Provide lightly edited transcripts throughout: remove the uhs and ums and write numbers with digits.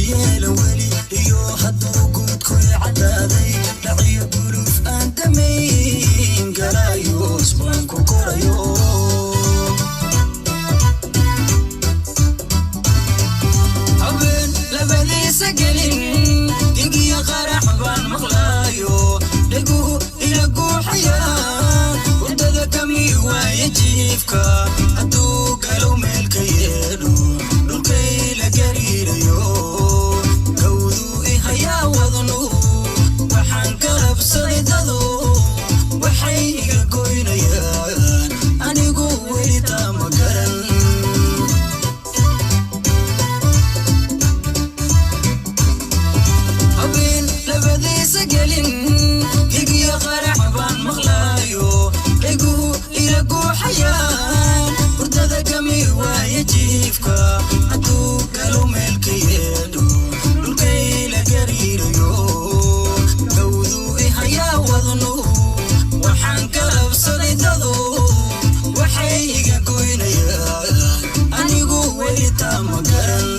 Yeela weli iyo hadduu guudku cadaaday, dhaciyo guluf aan damayn galaayos baan ku korayo. Habeen labadiisa gelin digiyo qarax baan maqlaayo, dheguhu ila guuxayaan, hurdada kami waaye jiifka. Hadduu galow meelka yeedho, dhulkay la gariirayo, gawduu ihayaa wadnu. Waxaan galabsaday dado, waxay iga goynayaan, anigu weli taama garan. Habeen labadiisa gelin gigiyo qarax baan maqlaayo, dheguhu ila guuxayaan, hurdada kami waaye jiifka. Hadduu galo meelka yeedho, dhulkay la gariirayo, gawduu ihayaa wadnu. Waxaan galabsaday dado, waxay iga goynayaan, anigu weli taama garan.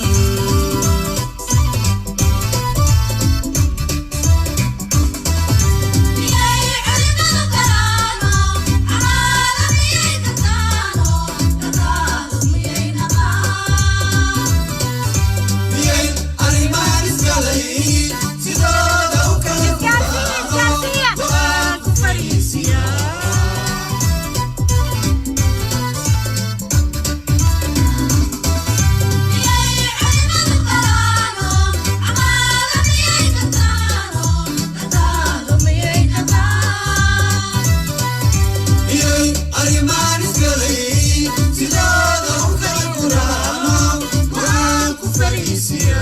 Miyay arrimahan isgalay sidooda u kala Isgaarsiiya, isgaarsiiya. Go'aan ku fariisiya? Miyay arrimahan isgalay sidooda u kala guraano go'aan ku fariisiya?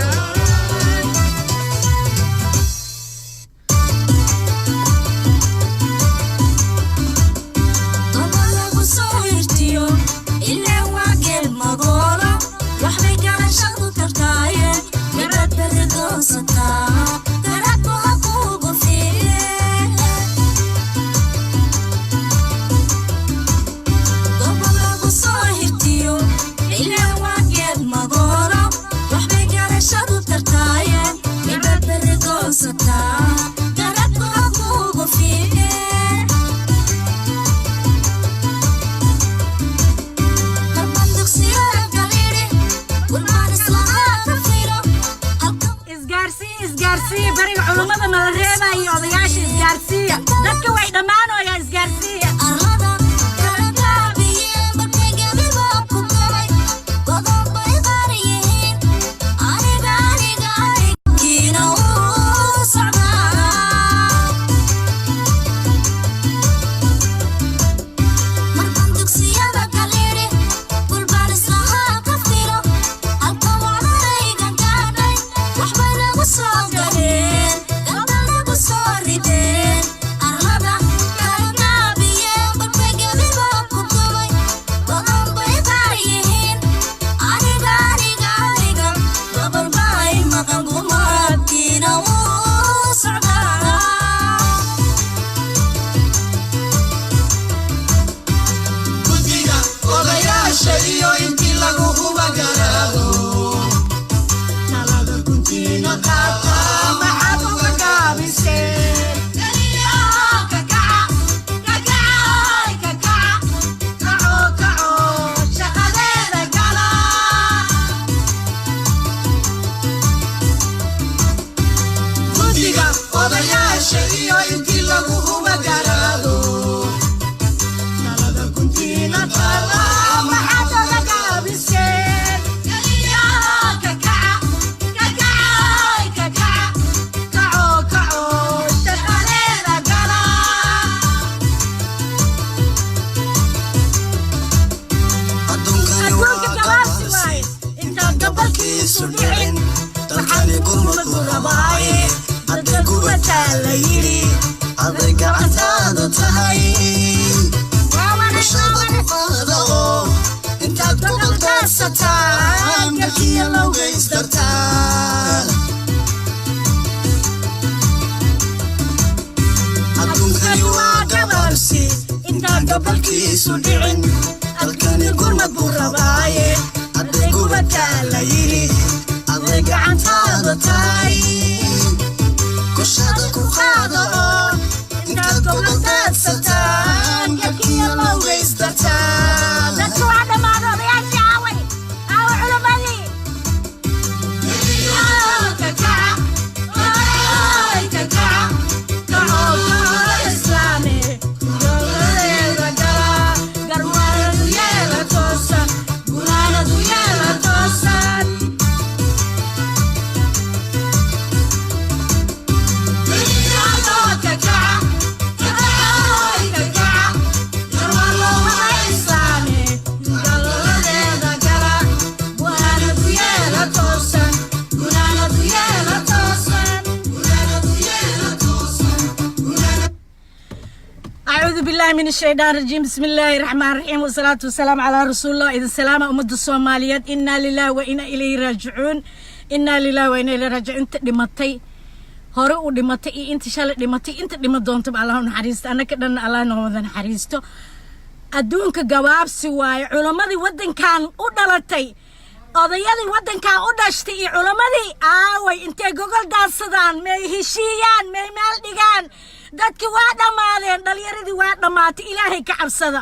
Isgaarsiiya, isgaarsiiya. Beriga culummada mala reebayo, odayaasha isgaarsiiya, dadka way dhammaanooyaa, isgaarsiiya. Guddiga odayaasha iyo intii lagu huba garaado, talada guntiina qaata, maxaad uga gaabiseen? Guddiga odayaasha iyo intii lagu huba garaado, talada guntiina qaata, maxaad uga gaabiseen? Adduunkani Adduunka waa gabaabsi gabaabsi waaye intaan gabalkiisu dhicin, dalkani gurmadu rabaaye. Hadday gubataa la yidhi, aday gacantaada tahay. Bulshada ku qaada oo intaad ku qaldaadsataan, garkiya lowga isdartaan. Adduunkani waa gabaabsi intaan gabalkiisu dhicin, dalkani gurmad buu rabaaye. Hadday gubataa la yidhi, aday gacantaada بالله من الشيطان الرجيم، بسم الله الرحمن الرحيم، والصلاة والسلام على رسول الله. إذا سلامة أمد الصوماليات. إنا لله وإنا إليه راجعون، إنا لله وإنا إليه راجعون. Inta dhimatay, hore u dhimatay iyo inta shalay dhimatay, inta dhima doontaba, Allah u naxariisto. Annaka dhan Allah noo wada naxariisto. Adduunka gabaabsi waaye. Culammadii waddankan u dhalatay, odayadii waddankan u dhashtay iyo culammadii aaway? Intay gogol daadsadaan, may heshiiyaan, may meel dhigaan? Dadkii waa dhammaadeen, dhalinyaradii waa dhammaatay. Ilaahay ka cabsada.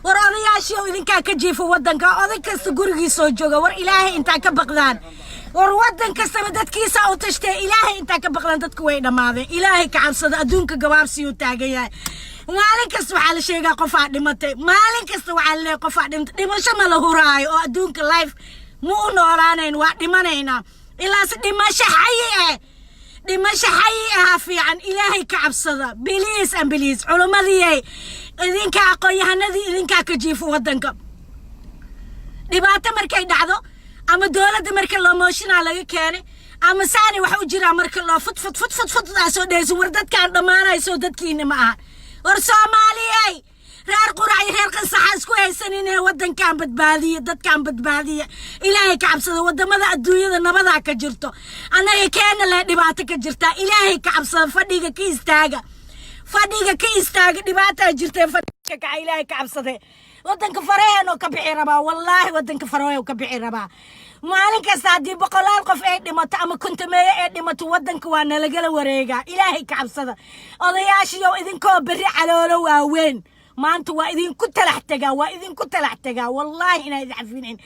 War odayaashii oo idinkaa ka jiifa waddanka, oday kasta gurigiisoo jooga. War Ilaahay intaa ka baqdaan. War waddan kastaba dadkiisa u tashtee. Ilaahay intaa ka baqdaan. Dadku way dhammaadeen. Ilaahay ka cabsada. Adduunka gabaabsiyuu taagan yahay. Maalin kasta waxaa la sheegaa qofaa dhimatay. Maalin kasta waxaa la leeyahay qofaa dhimatay. Dhimasho ma la huraayo oo adduunka life ma u noolaanayn. Waa dhimanaynaa, ilaase dhimasho xayi ah, dhimasho xayi ahaa fiican. Ilaahay ka cabsada, please and please. Culimmadii idinkaa, aqoon-yahanadii idinkaa ka jiifo waddanka. Dhibaato markay dhacdo ama dowladda marka loo mooshinaa laga keenay ama saani wax u jiraa, marka loo fut fut fut fut fut aa soo dhehayso. War dadkaan dhammaanayso dadkiina ma aha. War Soomaaliyey, reer Qurac iyo reer Qansaxa isku haysanin. Waddankan badbaadiya, dadkan badbaadiya. Ilaahay ka cabsada. Wadamada adduunyada nabadaa ka jirto, annaga keena leh dhibaato ka jirtaa. Ilaahay ka cabsada. Fadhiga ka istaaga, fadhiga ka istaaga. Dhibaataa jirtee fadhiga kaca. Ilaahay ka cabsade. Waddanka faraheen oo ka bixi rabaa, wallaahi waddanka faraheen oo ka bixi rabaa. Maalin kasta haddii boqolaal qof ay dhimato ama kontameeye ay dhimato, waddanka waa nalagala wareegaa. Ilaahay ka cabsada. Odayaashiyow, idinkoo berri caloolo waaweyn maanta waa idinku talax tegaa, waa idinku talax tegaa. Wallaahi inaa idin cafinin.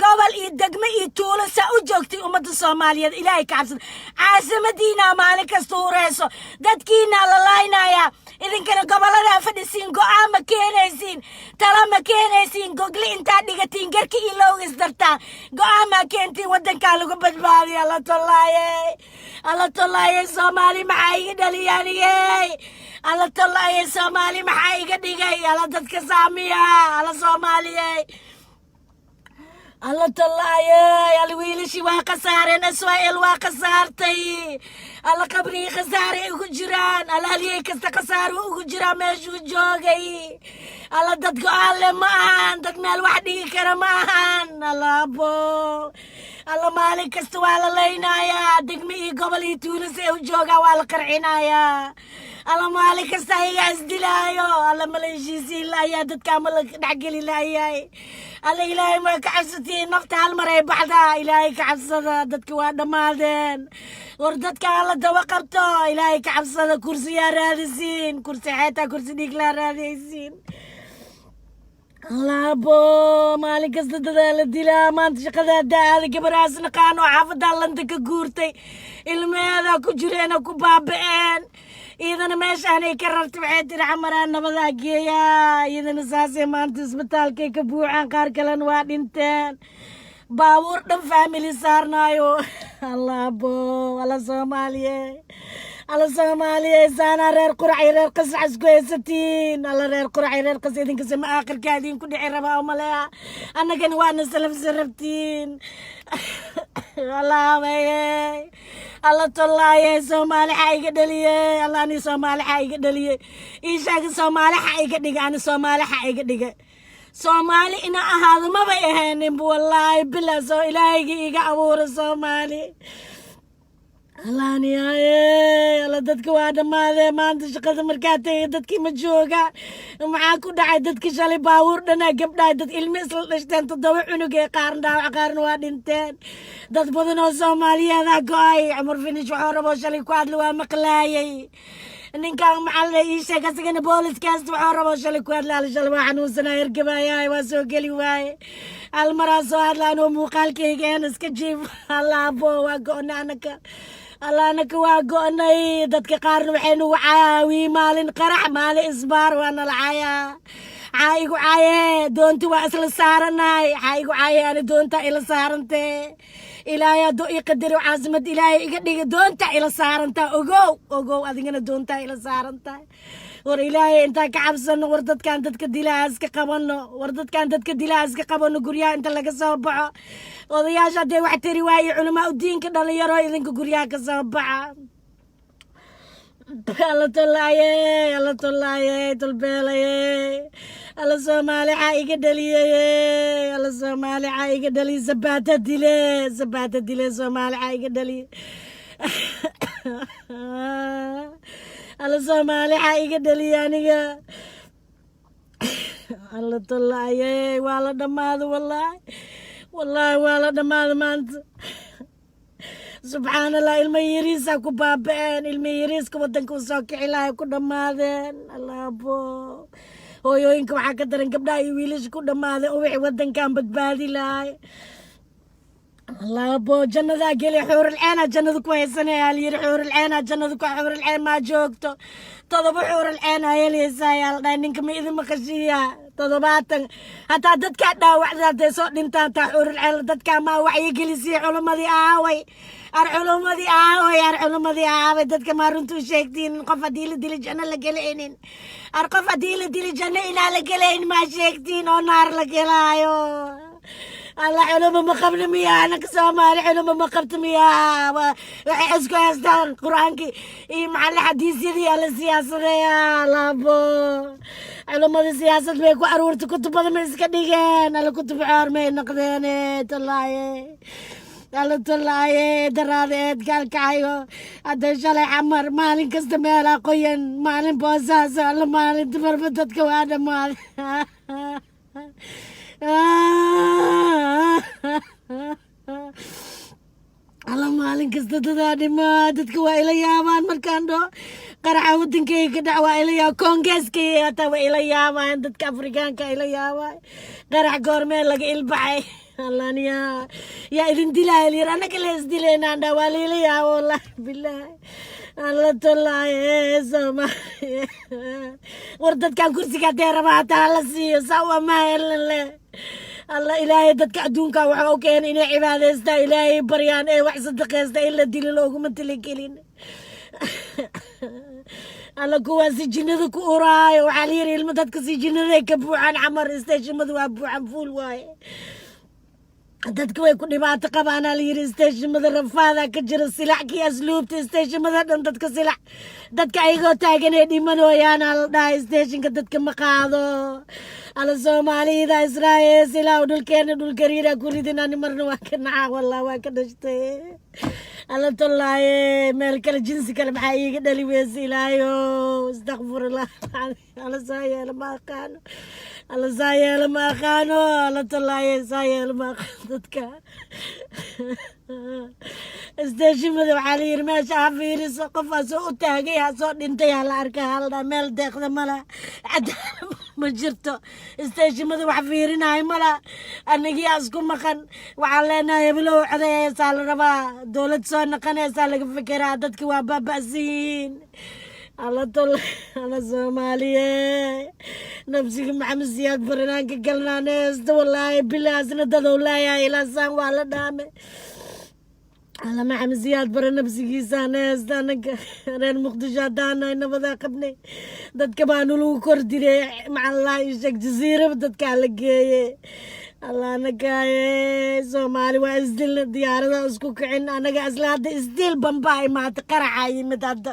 Gobol iyo degmo iyo tuulo saa u joogtay ummadda Soomaaliyeed, Ilaahay ka cabsada. Caasimadiinaa maalin kasta hureyso, dadkiinaa la laaynayaa, idinkana goboladaa fadhisiin. Go'aan ma keenaysiin, tala ma keenaysiin. Gogli intaa dhigatiin, garki iyo lowga isdartaa, go'aan maa keentiin waddankaa lagu badbaadiya? Alla tollaaye, alla tollaaye, Soomaali maxaa iga dhaliya anigey? Alla tollaaye, Soomaali maxaa iga dhigay? Alla dadka saamiya, alla Soomaaliyey, alla tollaaye. Alla wiilashii waa khasaareen, Israel waa khasaartay. Alla qabrigii khasaaray ugu jiraan. Alla halyey kasta khasaaro ugu jiraa meeshuu joogay. Alla dad go'aan leh ma ahan, dad meel wax dhigi kara ma ahan. Alla abo, alla maalin kasta waa la laynayaa. Degmo iyo gobol iyo tuulas ee u joogaa waa la qarxinayaa. Alla maalin kasta ayagaa isdilaayo. Alla mala heshiisiin laayaa, dadkaa ma la dhexgeli laayahay? Alla Ilaahay ma ka cabsatiin? Nafta hal mar ay baxdaa. Ilaahay ka cabsada. Dadka waa dhammaadeen. War dadka alla daba qabto. Ilaahay ka cabsada. Kursiyaa raadisiin, kursi xeetaa, kursi dhiiglaa raadiyaysiin. Allaabo, maalin kasta dadaa la dilaa. Maanta shaqadaa daada gabarahaas naqaan oo xaafadaa Landa ka guurtay, ilmeheedaa ku jireena ku baaba'een. Iyadana meeshaanay ka rartay, waxay tiri Xamaraa nabadaa geeyaa. Iyadana saasay maanta isbitaalkay ka buuxaan, qaar kalena waa dhinteen. Baabuur dhan family saarnaayo. Allaabo, alla Soomaaliye, alla Soomaaliye, saanaa reer Qurac iyo reer Qasax isku haysatiin. Alla reer Qurac iyo reer Qas, idinkase ma aakhirkaa idinku dhici rabaa umaleya? Annagana waana salafsa rabtiin. Allaabaye, alla tollaaye, Soomaali xaa iga dhaliye? Alla ani Soomaali xaa iga dhaliye? Ii sheega, Soomaali xaa iga dhiga? Ani Soomaali xaa iga dhiga? Soomaali ina ahaado mabay ahayninba, wallaahi bila soo Ilaahayga iga abuura Soomaali. Allaaniyaaye, alla dadka waa dhammaadee. Maanta shaqada markaa tegay, dadkii ma joogaan. Maxaa ku dhacay dadki shalay? Baabuur dhanaa gabdhaha, dad ilmo isla dhashteen, toddoba cunug ee qaarna dhaawac, qaarna waa dhinteen. Dad badan oo Soomaaliyeedaa go'ay. Cumar Finish waxuu raboo shalay ku hadla waa maqlaayay. Ninkan maxaa la ii sheeg, asagana booliskaas waxuu raboo shalay ku hadla. Al shalay waa xanuunsanaa, hergabayaay, waa soo geli waaye. Hal maraa soo hadla anoo muuqaalkayga een iska jiif. Allaabo, waa go'na anaka, alla anaka waa go'nay. Dadka qaarna waxay nagu caawiyey maalin qarax, maalin isbaar, waa nala caayaa. Xaa igu caaye? Doonti waa isla saaranahay. Xaa igu caaye? Ani doontaa ila saarantee. Ilaahay hadduu ii qadaro caasimad Ilaahay iga dhiga, doontaa ila saarantaa. Ogow, ogow, adigana doontaa ila saarantahay. War Ilaahay intaan ka cabsano. War dadkan dadka dilaa iska qabano. War dadkan dadka dilaa iska qabano. Guryaha inta laga soo baxo, odayaasha haddee wax tari waaye, culamaa u diinka, dhalinyaro, idinka guryaha ka soo baxa. Alla tolaaye, alla tolaaye, tolbeelaye, alla Soomaali xaa iga dhaliyaye, alla Soomaali xaa iga dhaliye. Sabaata dile, sabaata dile, Soomaali xaa iga dhaliye, alla Soomaali xaa iga dhaliye aniga. Alla tolaaye, waa la dhammaada, wallaahi, wallaahi, waa la dhammaada maanta. Subxaan Allah, ilma yariisa ku baaba-een, ilma yariiska wadanka u soo kici lahay ku dhammaadeen. Allaabo, hooyooyinka waxaa ka daran gabdhaha iyo wiilasha ku dhammaadeen oo wixii wadankan badbaadi lahay. Allaabo, jannadaa geli, xuurul ceenaa jannada ku haysanaya layiri. Xuurul ceenaa jannada ku, xuurul ceen maa joogto, 7 xuurul ceen aa helaysaa ayaa la dhahay. Ninka ma idin maqashiiya? 70 hataa dadkaa dhaawacda hadday soo dhintaan taa xuurul ceen. Dadkaa maa wacyigelisiya? Culimmadii aaway? Ar culimmadii aaway? Ar culimmadii aaway? Dadka maa runta u sheegtiin? Qof haddii la dili janno la gelaynin, ar qof haddii la dili janno inaa la gelayn maa sheegtiin oo naar la gelaayo? Alla, culimo ma qabna miya? Anaka Soomaali culimo ma qabta miya? Waxay isku haystaan Qur-aankii iyo maxalle xadiisyadii. Alla, siyaasadeeya laabo, culimada siyaasad bay ku aruurtay, kutubada ma iska dhigeen. Alla, kutub xoor may noqdeen. Tallaaye, alla tallaaye, daraada eed gaalkacayo, hadda shalay Xamar, maalin kasta meelaa qoyan, maalin Boosaaso, alla maalinta marba dadka waa dhammaaday. Alla, maalin kasta dadaa dhimaa. Dadka waa ila yaabaan markaan dhaho qaraxa wadankayga ka dhac, waa ila yaab. Koongeeskayga hataa waa ila yaabaan, dadka Afrikaanka ila yaabaan. Qarax goormee laga ilbaxay? Allaniya, yaa idin dilaya layir, annaga la isdilaynaan dha, waa liila yaabo, wallahi bilahi. Alla tolaaye, Soomaaliya, war dadkan kursiga haddee rabaa hataa hala siiyo, saa waa mahelan le. Alla, Ilaahay dadka adduunka waxa u keenay inay cibaadaystaan, Ilaahay baryaan, ee wax sadaqaysta. In la dilo looguma talagelin. Alla, kuwaa si jinnada ku uraayo, waxaa la yidhi ilmo dadka si jinnaday ka buuxaan. Xamar isteeshimadu waa buuxan, fuul waaye. Dadka way ku dhibaato qabaanaa la yidhi, isteeshimada rafaada ka jira, silackii asluubta isteeshimada dhan, dadka silac, dadka ayagoo taaganee dhimanooyaana la dhahay, isteeshinka dadka ma qaado. Alla, Soomaalida Israa'iil, silaa dhulkeena dhul gariira ku ridin. Ani marna waa ka nacaa, wallah, waa ka dhashtay. Alla tollaaye, meel kale, jinsi kale maxaa iiga dhali weyse? Ilaahayo, istakfurullah. Alla, saa yeelo ma aqaano, alla, saa yeelo ma aqaano. Alla tollaaye, saa yeelo ma aqaano. Dadka isteeshimada waxaa la yidhi meesha ha fiiriso, qof ha soo u taagay, ha soo dhintay, ha la arka haldha. Meel deeqda mala, cadaalad ma jirto, isteeshimada wax fiirinayo mala. Anagiyaa isku maqan, waxaan leenahay hebelow codeeysaa la rabaa, dowlad soo naqanaysaa laga fekeraa, dadka waa baaba'san yihiin. Alla tol, alla Soomaaliye, nafsiga Maxamed Siyaad baranaanka galnaaneesta, wallaahi bilaasna dadow laayahay ilaasaan waa la dhaame. Alla, Maxamed Siyaad Bare nafsigiisa neesta. Anaga reer Muqdisho haddaanahay nabadaa qabnay, dadka baa nalagu kor dilay. Macallah, sheeg jasiiraba dadkaa la geeye. Allah, anagaaye Soomaali waa isdilna, diyaarada isku kicin anaga isla hadda isdil bambaa imaatay, qaraxa yimid hadda.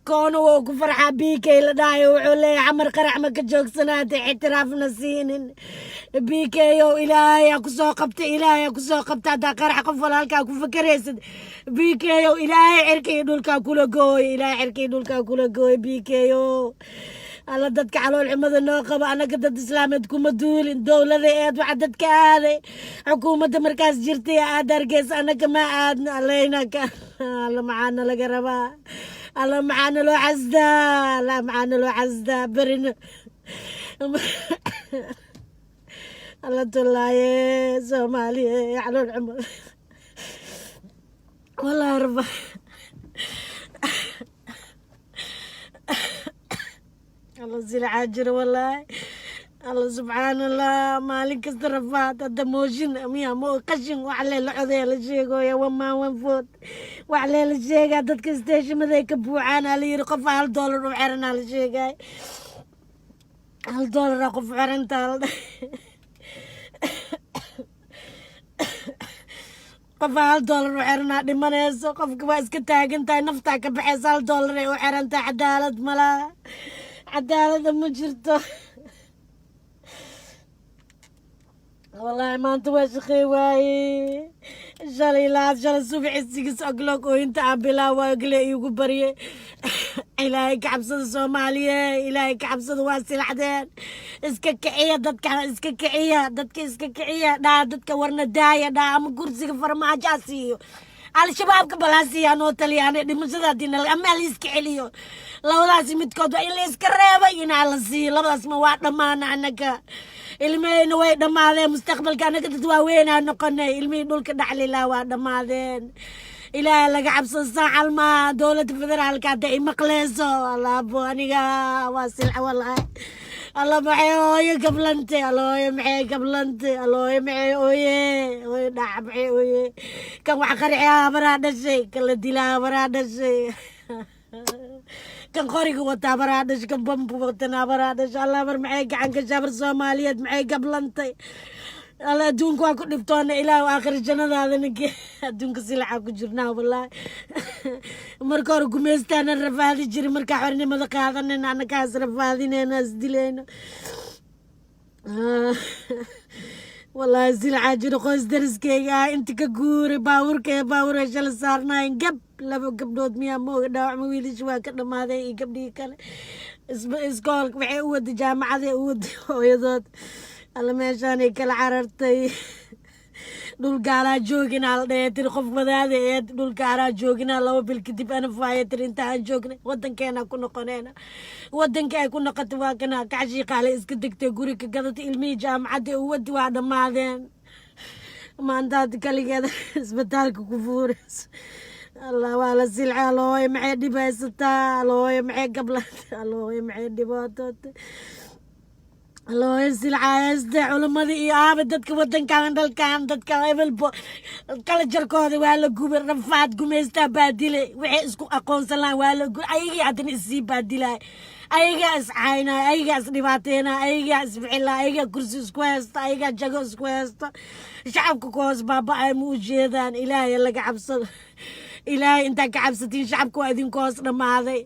Koona wou ku farxaa BK la dhahayo, wuxuu leeyahay Xamar qarax ma ka joogsanaatay, ictiraafna siinin. BK o, Ilaahay aa kusoo qabtay, Ilaahay aa kusoo qabtay. Haddaa qarax qof walaalkaa ku fakaraysid, BK o, Ilaahay cirka iyo dhulkaa kula gooy, Ilaahay cirka iyo dhulkaa kula gooy, BK o. Alla, dadka calool xumada noo qabo, annaga dad islaameed kuma duulin, dowlada eed waxa dadka aaday, xukuumadda markaas jirtay aad Hargeysa, annaga ma aadna. Allayna ka, alla, maxaana laga rabaa? Alla, maxaana loo xasdaa? Alla, maxaana loo xasdaa berina? Alla tullaaye, Soomaaliya, calool xumo, wallahi raba. Alla, silacaa jira, wallaahi. Alla, subxaan Allah, maalin kasta rafaad. Hadda mooshin miya mo qashin wax lee la codeya la sheegoya, one man one vote wax lee la sheegaa. Dadka isteeshimaday ka buuxaan aa la yiri, qof $1 u xiran aa la sheegay, $1 aa qof xirantaa la dhahay. Qofa $1 u xiranaa dhimanayso. Qofka waa iska taagan tahay, naftaa ka baxaysa, $1 ay u xiran tahay. Cadaalad malaha, cadaalada ma jirto. Wallaahi maanta waa shaqey waaye. Shalay laad, shalay subaxi 6 o'clock ooyinta aan bilaawaayo gale iigu barye. Ilaahay ka cabsada, Soomaaliye, Ilaahay ka cabsada. Waa silacdeen. Iska kiciya dadka, iska kiciya dadka, iska kiciya. Dhaa dadka, warna daaya dhaa, ama kursiga Farmaajo ha siiyo, Al-Shabaabka balaa siiya noo taliyaane. Dhimashada haddii nala ama la iska celiyo, labadaasi midkood waa in la iska reebay, inaa la siiyo. Labadaas ma waa dhammaana. Annaga ilmahayna way dhammaadeen. Mustaqbalka annaga dad waaweynaa noqonay. Ilmihii dhulka dhaxlilaa waa dhammaadeen. Ilaahay laga cabsado. Saacal maaha. Dowladda federaalka hadda i maqleyso, alaabo aniga waa silca walaahi. Alla maxay hooyo gablantay? Alla hooyo maxay gablantay? Alla hooyo maxay ooye? Hooyo dhaca maxay ooye? Kan wax qarxiya habaraa dhashay, kan la dilaa habaraa dhashay, kan qoriga wata habaraa dhashay, kan bambu watana habaraa dhashay. Alla habar maxay gacan gashay? Habar Soomaaliyeed maxay gablantay? Alla adduunka waa ku dhibtoona. Ilaah aakhir jannadaada ninki. Adduunka silacaa ku jirnaa wallaahi. Marka hore gumaystaana rafaadi jiri, markaa xornimada qaadanayna annakaas rafaadinayna, isdilayno. Wallaahi silcaa jiro. Qoys dariskeyga ah inta ka guuray, baabuurka ee baabuur ay shala saarnaayeen, gab laba gabdhood miyaa mooga dhaawacma. Wiilasha waa ka dhamaaday iyo gabdhihii kale. Iskoolka waxay u waday, jaamacaday u waday hooyadood. Alla meeshaanay kala carartay. Dhul gaalaa jooginaa la dhahe tiri. Qof wadaada eed dhul gaalaa jooginaa. 2 bil kadib ana faaya tiri, inta aan joognay wadankeena ku noqoneena. Wadanka ay ku noqotay waa kana kacshiiqaale iska degtay, guri ka gadatay. Ilmihii jaamacadda u wadi waa dhammaadeen. Maanta hadda kaligeeda isbitaalka ku fuurayso. Allah waa la silca. Alooyo maxay dhib haysataa? Alooyo maxay gablantay? Alooyo maxay dhibaatootay? Alooyo silca hayste. Culamadii iyo aaba dadka wadankan, dalkan, dadka ebelbo kala jarkooda waa la gubay. Rafaad gumaystaa baadilay. Waxay isku aqoonsan lahan waa la gubay. Ayagii haddana issii baadilay, ayagaa iscaynay, ayagaa isdhibaateynay, ayagaa isficilay, ayagaa kursi isku haysta, ayagaa jago isku haysta. Shacabka ku hoos baaba-ay ma u jeedaan? Ilaahay laga cabsado. Ilaahay intaa ka cabsatiin. Shacabka waa idinku hoos dhammaaday.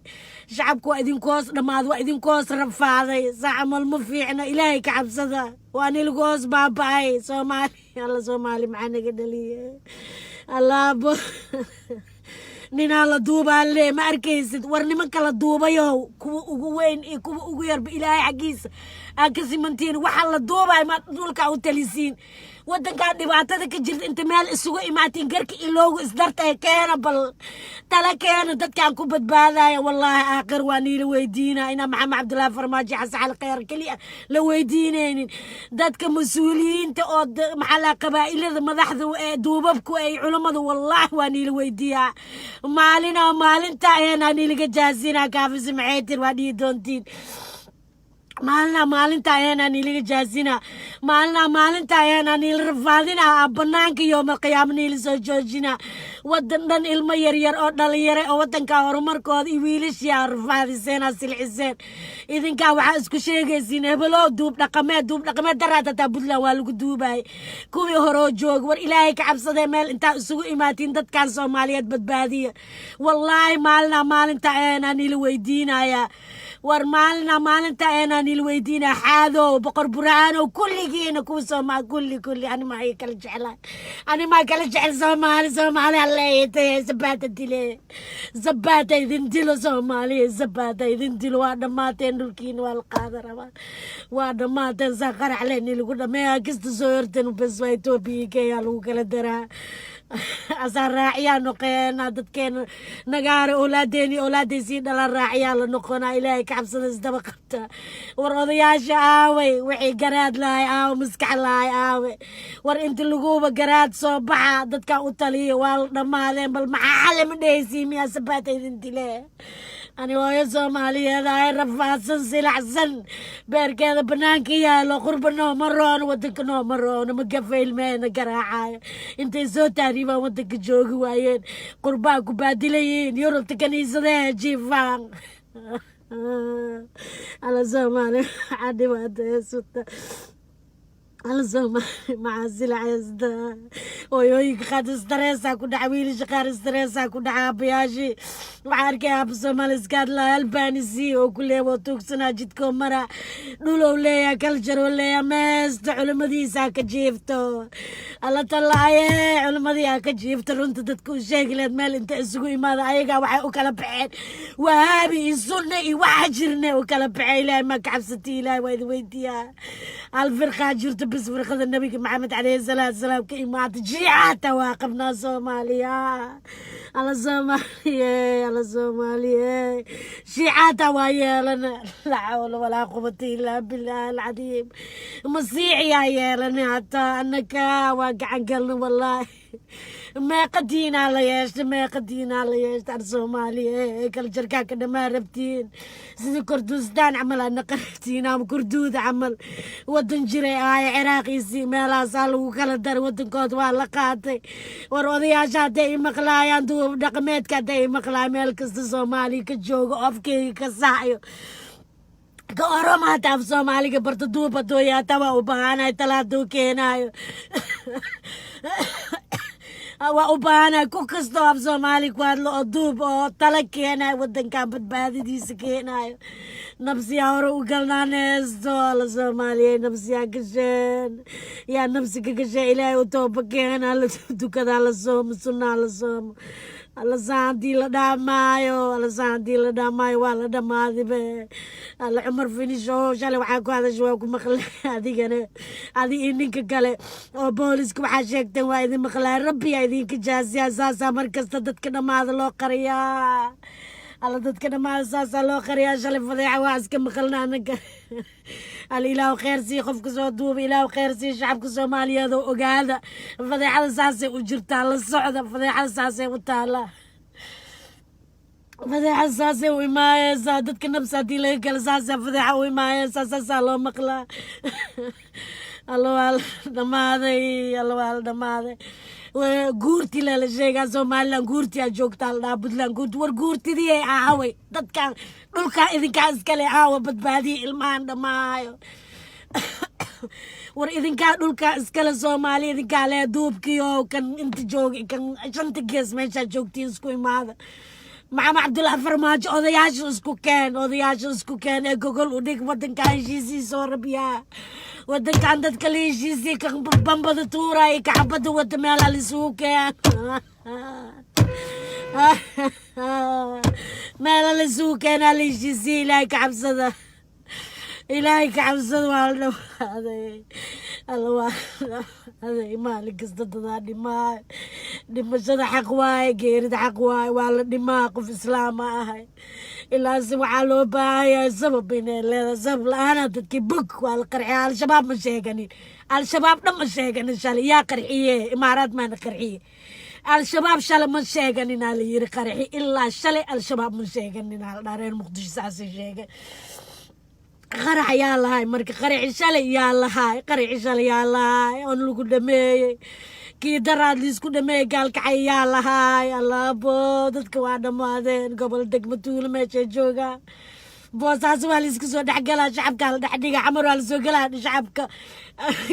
Shacabka waa idinku hoos dhammaaday, waa idinku hoos rafaaday. Saacamal ma fiicna. Ilaahay ka cabsada. Waa nilagu hoos baaba-ay. Soomaali, alla Soomaali maxaa naga dhaliye? Allaabo ninaa la duubaa le, ma arkaysid? War nimanka la duubayow, kuwa ugu weyn iyo kuwa ugu yarba, Ilaahay xaggiisa aad ka simantiin. Waxaa la duubay ma dhulka u talisiin? Wadankaa dhibaatada ka jirta inta meel isugu imaatiin, garka iloogu isdarta keena, bal tala keena dadkaan ku badbaadaya. Wallaahi aakhir waa niila weydiina. Inaa Maxamed Cabdullaahi Farmaajo, Xasan Cali Kheyr keliya la weydiinaynin. Dadka mas-uuliyiinta oo maxaa la qabaa'ilada madaxda ee duubabku ay culammadu, wallaahi waa niila weydiiyaa maalina maalinta ayana niilaga jaasina. Kaafisi maxay tir? Waa dhihi doontiin maalina maalinta ayaana niiliga jaasina, maalina maalinta ayaana niila rafaadina, banaanka yoomal qiyaamo niila soo joojina. Wadan dhan ilmo yaryar oo dhalinyare oo wadanka horumarkooda iyo wiilashii aa rafaadiseen, aa silxiseen. Idinkaa waxaa isku sheegaysiin hebelo duub dhaqameed, duub dhaqameed. Daraad hataa Puntland waa lagu duubayay kuwii horoo jooga. War Ilaahay ka cabsadee, meel intaa isugu imaatiin dadkan Soomaaliyeed badbaadiya. Wallaahi maalina maalinta ayaana niila weydiinaya. War maalina maalinta ayaana niila weydiinaya. Xaadow, Boqor Burhaanow, kulligiina kuwa Soomaali, kulli kulli, ani maa kala jeclaa, ani maa kala jecel. Soomaali, Soomaali alleeyatay. Sabaata dile, sabaata idin dilo. Soomaaliya sabaata idin dilo. Waa dhammaateen. Dhulkiina waa la qaada rabaa. Waa dhammaateen. Saa qarax leni lagu dhameeya kasta soo horteen. Bes waa Etoobiya, Kenya lagu kala daraa. Asaa raaciyaa noqeena dadkeena nagaara. Oolaadeeni oolaaday sii dhalan raaciyaa la noqonaa. Ilaahay ka cabsada, isdaba qabta. War odayaasha aaway? Wixii garaad lahay aawe? Maskax lahay aawe? War inta laguba garaad soo baxa, dadka u taliya. Waa la dhammaadeen. Bal maxaa xale ma dhehaysiin? Miyaa sabaata idin dile? Ani hooyo Soomaaliyeed ahay, rafaadsan, silacsan, beerkeeda banaanka yaalo. Qurba nooma roono, wadanka nooma roono. Ma gafaylmeena garaacayo intay soo taariibaan wadanka joogi waayeen, qurbaa ku baadilayiin. Yurubta kaniisadee jiifaan. Alla Soomaali maxaa dhibaato ee suta. Alla Soomaali maxaa silacaysta? Hooyooyinka qaar stress-aa ku dhaca, wiilasha qaar stress-aa ku dhaca, aabayaashii. Waxaa arkay aaba Soomaali iska hadlaya, albanisi oo ku leeya, waa tuugsanaa, jidkoo mara, dhulow leeya, kaljaroo leeya, meesta culimadiisa ka jiifto. Alla tallaaye, culimadii aa ka jiifto, runta dadka u sheegi leed meel inta isugu imaada. Ayagaa waxay u kala baxeen Wahaabi iyo Sunna iyo waxa jirne u kala baxeen. Ilaahay maa ka cabsatay? Ilaahay waa idin weydiiyaa. Hal firqaa jirto bis, firqada Nabiga Maxamed calayhi salaatu salaam ka imaata. Jiicata waa qabnaa Soomaaliya. Alla Soomaaliye, alla Soomaaliye, shiicata waa yeelana. Laa xawla walaa quwata illaa billah alcadiim. Masiixiyaa yeelana hataa, annaka waa gacan galna. Wallaahi, meeqa diinaa la yeesha? Meeqa diinaa la yeesha? Ar Soomaaliya, kala jarkaa ka dhamaa rabtiin, sidii Kurdistaan camal aad naqa rabtiin ama Kurduuda camal. Wadan jiray aaya, Ciraaqiisii meelahaasaa lagu kala daray, wadankooda waa la qaatay. War odayaasha hadday i maqlaayaan, duub dhaqameedka hadday i maqlaayaan, meel kasta Soomaaliya ka joogo, afkeyga ka saxyo, ka Oroma hata af Soomaaliga barta, duuba dooya hataa waa u baahanahay, talaaduu keenaayo waa u baahanahay. Ku kastoo af Soomaali ku hadlo oo duub oo tala keenayo, wadankan badbaadadiisa keenayo, nabsiyaa hore u galnaan heesto. Alla Soomaaliya, nabsiyaa gasheen, yaa nabsi ka gasheen. Ilaahay u tooba keena, la tukadaa, la soomo, sunnaa la soomo. Alla saan haddii la dhaamaayo, alla saan haddii la dhaamaayo, waa la dhamaadibe. Alla Cumar Finish oo shalay waxaa ku hadasha waa ku maqlay. Adigana, adi iyo ninka kale oo booliska waxaa sheegteen waa idin maqlaa. Rabbiyaa idinka jaasiyaa. Saasaa mar kasta dadka dhammaada loo qariyaa. Alla, dadka dhammaada saasaa loo qariyaa. Shalay fadeexa waa iska maqalna anaga. Al Ilaahu kheyr sii qofka soo duuba, Ilaahu kheyr sii shacabka Soomaaliyeed oo ogaada fadeexada saasay u jirtaa. La socda, fadeexada saasay u taalaa, fadeexa saasay u imaayeysaa. Dadka nabsi haddii laga gala, saasaa fadeexa u imaayeysaa, saasaa loo maqlaa. Alla, waa la dhamaaday. Alla, waa la dhamaaday. Guurti lala sheegaa, Somaliland guurti aa joogtaa la dhahaa, Puntland guurti. War guurtidii ay aaway? Dadkan dhulkaa idinkaa iskale, aawa badbaadiya ilmahan dhammaayo? War idinkaa dhulkaa iskale, Soomaali idinkaa lee. Duubkiyo kan inta jooga, kan shanta gees meeshaa joogtiin, isku imaada. Maxamed Cabdullaahi Farmaajo, odayaasha isku keen, odayaasha isku keen ee gogol u dhig. Wadankan heshiisiisa oo rabyaa, wadankan dadka la heshiisii, ka bambada tuuraya, ka xabada wata, meelaa laisugu keen, meela laisugu keenaa la heshiisiya. Ilaahay ka cabsada, Ilaahay ka cabsada. Waa la dhamaaday. Alla, waa la dhamaaday. Maalin kasta dadaa dhimaa. Dhimashada xaq waaye, geerida xaq waaye, waa la dhimaa. Qof islaama ahay ilaase waxaa loo baahanyahay sabab inay leedahay. Sabab la-aana dadkii bog waa la qarxiya. Al-Shabaab ma sheeganin, Al-Shabaab dhan ma sheeganin shalay. Yaa qarxiye? Imaaraad maana qarxiye. Al-Shabaab shalay ma sheeganin aa la yiri qarxi. Ilaa shalay Al-Shabaab ma sheeganin aa la dhaha. Reer Muqdisho saasay sheegay. Qarax yaa lahay marka? Qaraxi shalay yaa lahay? Qaraxi shalay yaa lahay oon lagu dhameeyey? Kii daraad liisku dhameeyey gaalkacay yaa lahay? Allaabo, dadka waa dhammaadeen. Gobol, degmo, tuulo meeshay joogaan, Boosaaso waa laiska soo dhexgalaa, shacabkaa la dhexdhiga. Xamar waa lasoo galaa shacabka,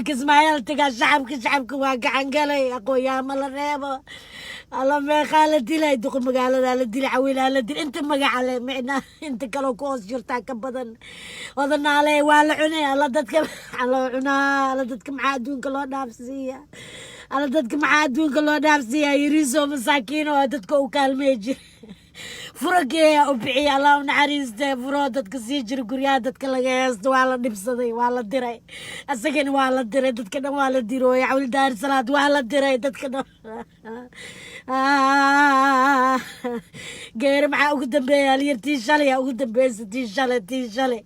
Kismaayaal tagaa shacabka. Shacabka waa gacan galay, aqoonyaama la reebo. Alla, meeqaa la dilay? Duqa magaaladaa la dilay, cawiilaa la dilay, inta magaca le micnaa inta kaloo ku hoos jirtaa ka badan. Odanaale waa la cunay. Alla, dadka maxaa loo cunaa? Alla, dadka maxaa adduunka loo dhaafsiiya? Alla, dadka maxaa adduunka loo dhaafsiiya? Yariisoo masaakiin oo dadka u kaalmey jira, furageeya u bixiya, Allah u naxariiste, furoo dadka sii jira, guryaha dadka laga heesto, waa la dhibsaday, waa la diray. Isagana waa la diray, dadka dhan waa la dirooya. Cawil Daar Salaad waa la diray, dadka dhan. Geeri maxaa ugu dambeeya? Alyar tii shalay aa ugu dambeysa, tii shalay, tii shalay,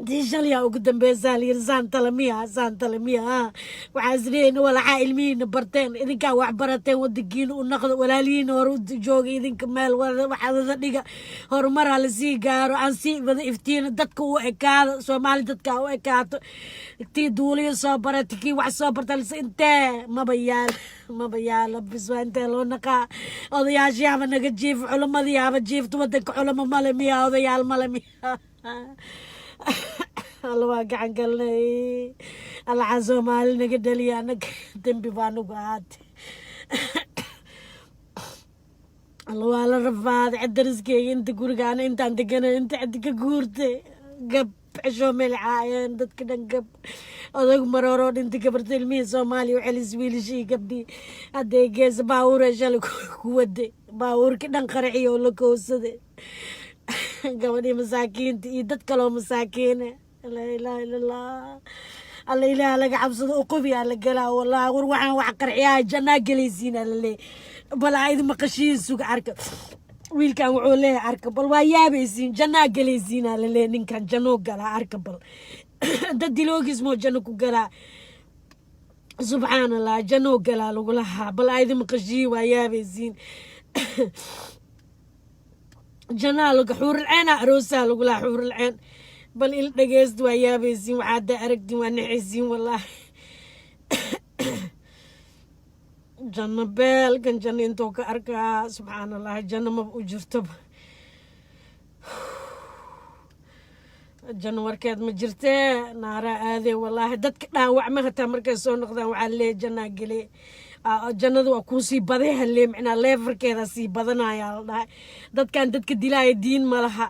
tii shalay aa ugu dambeysa. Alyar saan tala miya? Saan tala miya? Waxaa isleeyihin walaxaa ilmihiina barteen, idinkaa wax barateen, wadankiina u naqdo, walaalihiina hore u jooga, idinka meel waxaa wada dhiga, horumaraa lasii gaaro, aan sii wada iftiina, dadka u ekaado Soomaali, dadka u ekaato. Tii duuliya soo barata, kii wax soo barta, intee maba yaal, maba yaalo bis. Waa intee loo naqaa? Odayaashii haba naga jiif, culamadii haba jiifto. Wadanka culamo male miya? Odayaal male miya? Alla, waa gacan galnay. Allaxaa Soomaali naga dhaliya, anaga dembi baa nagu ahaatay. Alla, waa la rafaaday. Cid dariskeyga inta guriga ana intaan deganay, inta cidi ka guurtay, gab ceshoo meel caayeen dadka dhan, gab odag marooroo dhintay, gabarta ilmihii Soomaaliya u celis, wiilashii gabdhii hadday geesa baabuur shalay ku waday, baabuurkii dhan qaraxiyo oo la kowsaday, gabadhii masaakiinta iyo dad kaloo masaakiine. Laa ilaaha illa Allah. Alla, ilaah laga cabsado, uqubi aa la galaa. Wallahi, war waxaan wax qarxiyaa jannaa gelaysiin aa laleeyahay. Bal aa idin maqashiin, suga, arka wiilkan wuxuu leeyahay, arka bal, waa yaabaysiin. Jannaa gelaysiin aa laleeyahay. Ninkan jannoo galaa, arka bal, dad diloogiis moo janno ku galaa? Subxaan Allah, jannoo galaa lagulahaa. Bal aa idin maqashiin, waa yaabaysiin. Jannaa laga xuuralceen aroosaa lagulahaa, xuuralceen. Bal il dhageyst, waa yaabaysiin. Waxaa hadda aragtiin waa naxaysiin, wallaahi. Janno beelkan, janno intuu ka arkaa? Subxaan Allah, janno maba u jirtoba, janno warkeed ma jirtee, naaraa aadee. Wallaahi, dadka dhaawacma hataa markay soo noqdaan waxaa leeyahay jannaa gele. Jannada waa kuusii baday halee, micnaa leefarkeeda sii badanaya la dhahay. Dadkan dadka dilaaya diin ma laha,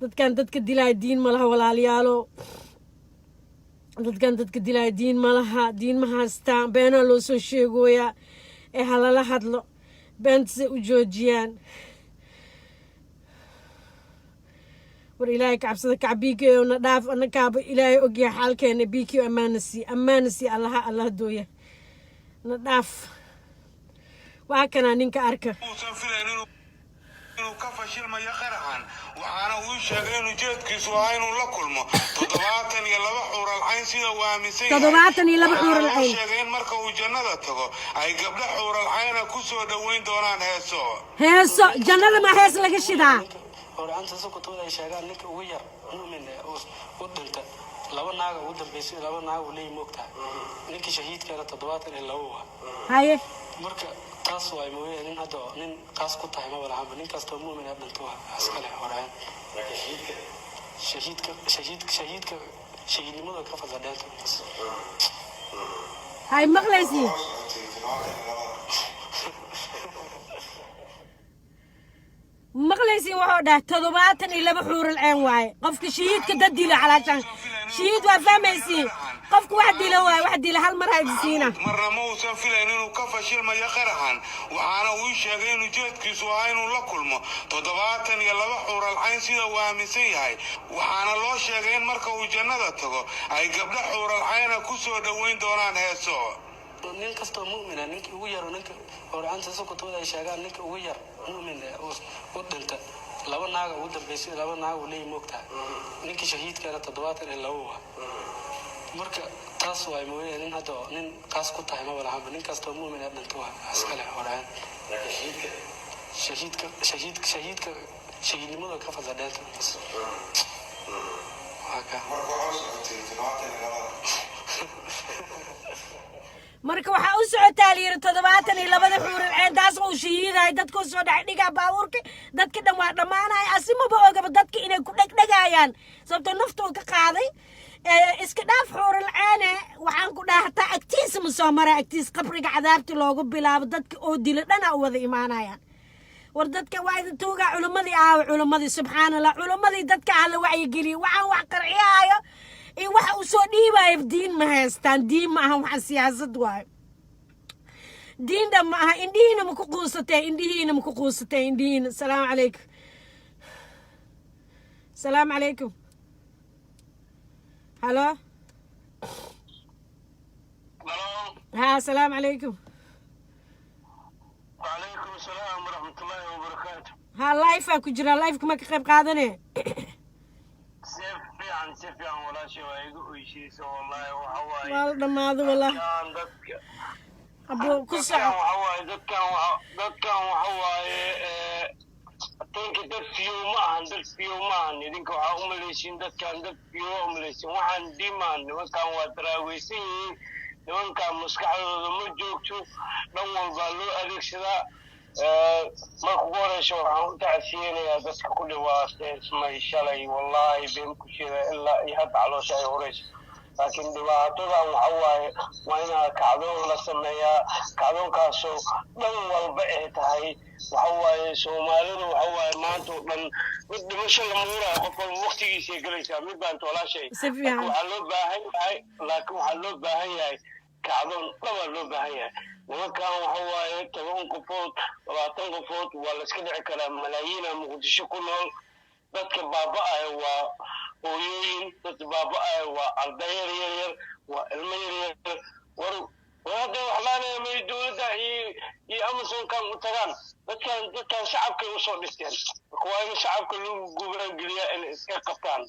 dadkan dadka dilaaya diin ma laha, walaalayaalo. Dadkan dadka dilaaya diin ma laha, diin ma haystaan. Beenaa loo soo sheegooyaa ee halala hadlo, beentasay u joojiyaan. War ilaahay ka cabsada, kac BK na dhaaf, annakaaba ilaahay ogyahay xaalkeena. BK ammaana sii, ammaana sii. Allaha, Allah dooya na dhaaf. Waa kanaa ninka, arka. Uusan filayn inuu ka fashilmayo qaraxan, waxaana uu sheegay in ujeedkiisu ahaa inuu la kulmo 72 xuural cayn, sida uu aaminsan yahay. 72 Waxaana xuural loo cayn. sheegay in marka uu jannada tago ay gabdho xuural cayna ku soo dhoweyn doonaan heeso. Heeso? Jannada ma hees laga shidaa? Horanta si kutubada ay sheegaan, ninka ugu yar mu'min eh oo u dhinta, laba naaga ugu dambeysay, laba naag uu leeyahy, moogtahay, ninkii shahiidkana 72 waa. Haye. Marka taas waay mooye, nin hadda nin qaas ku tahay maba lahanba. Nin kastoo mu'min ah dhinto waa iskale horaan. Shahiidka shahiidka shahiidnimada ka fadla dheerta. Hay, maqlaysiin? Maqlaysiin? Wuxuu dhahay 72 xuural ceen waaye qofka shahiidka dad dila. Calaashaan shahiid waa fahmaysiin, qofka wax dila waaye, wax dila. Hal mar ha idisiina. Marna ma uusan filayn inuu ka fashilmayo qaraxan, waxaana uu sheegay in ujeedkiisu ahaa inuu la kulmo 72 xuural cayn, sida uu aaminsan yahay. Waxaana loo sheegay in marka uu jannada tago ay gabdho xuural cayna ku soo dhoweyn doonaan heeso. Nin kastoo mu'min ah, ninka ugu yar, ninka horanta si kutubada ay sheegaan, ninka ugu yar mu'min eh oo u dhinta, laba naaga ugu dambeysay, laba naag uu leeyahy, moogtahay, ninkii shahiidkana 72 waa. Marka taas waay mooye, nin hadda nin qaas ku tahay maba lahanba. Nin kastoo mu'min ah dhinto waa iskale horaan. Shahiidka shahiidka shahiidka shahiidnimada ka fadla dheerta. Waa ka. Marka waxaa u socotaa layidhi 72-da xuural ceen, taas uu shahiidahay. Dadka u soo dhex dhigaa baabuurka, dadka dhan waa dhammaanaya. Asimaba ogaba dadka inay ku dhegdhegayaan, sababtoo nafta uu ka qaaday. Iska dhaaf xuural ceene, waxaan ku dhaha hataa agtiisa ma soo mara, agtiis qabriga cadaabti loogu bilaabo. Dadka oo dilo dhana u wada imaanayaan. War dadka waa idin tuugaa. Culimmadii aawa? Culimmadii, subxaan Allah, culimmadii dadka alla wacyigeliyey. Waxaan wax qarxiyaayo iyo waxa uu soo dhiibayo diin ma haystaan. Diin ma aha waxa, siyaasad waayo, diinda ma aha. Indhihiina ma ku quusateen? Indhihiina ma ku quusateen? Indhihiina. Salaamu calaykum, salaamu calaykum. Halo. Halo. Ha, asalaamu calaykum. وعليكم السلام ورحمة الله وبركاته. Ha, live aa ku jira, liveka ma ka qayb qaadane? Si fiican, si fiican, walaashay, waa igu oyshaysa wallahi. Waxa waaye waa la dhammaado wallahi. Dadkan dadka Abo ku dadkan soco. Waxa waaye dadkan waxa waaye tanka dad fiyow ma ahan, dad fiyow ma ahan. Idinka waxaa u malaysiin dadkan dad fiyow waa u malaysiin. Waxaan dhimaan nimankan waa daraaweysan yihiin, nimankan maskaxdooda ma joogto, dhan walbaa loo adeegsadaa. Marka ugu horeysa waxaan u tacsiyeynayaa dadka ku dhibaateysmay shalay. Wallaahi been ku sheega, ilaa iyo hadda caloosha ay horeyso. Laakiin dhibaatadan waxa waaye, waa inaa kacdoon la sameeyaa, kacdoonkaasoo dhan walba ay tahay. Waxa waaye, Soomaalidu waxa waaye, maanta oo dhan mid dhimasho lama huraayo, qof walba waqtigiisay gelaysaa. Mid baan walaashay. Si fiican. Waxaa loo baahan yahay, laakiin waxaa loo baahan yahay kacdoon dhabaa loo baahan yahay. Nimankan waxa waaye, 10 qofood, 20 qofood waa la iska dhici karaa. Malaayiina Muqdisho ku nool. Dadka baaba'aya waa hooyooyin, dadka baaba'aya waa arday yar yar yar, waa ilmo yar yar. War war, hadda wax laanaya may dowladda iyo Amazonkan u tagaan. Dadkan shacabkay usoo dhisteen. Marka waa in shacabka lagu gubaangeliyaa inay iska qabtaan.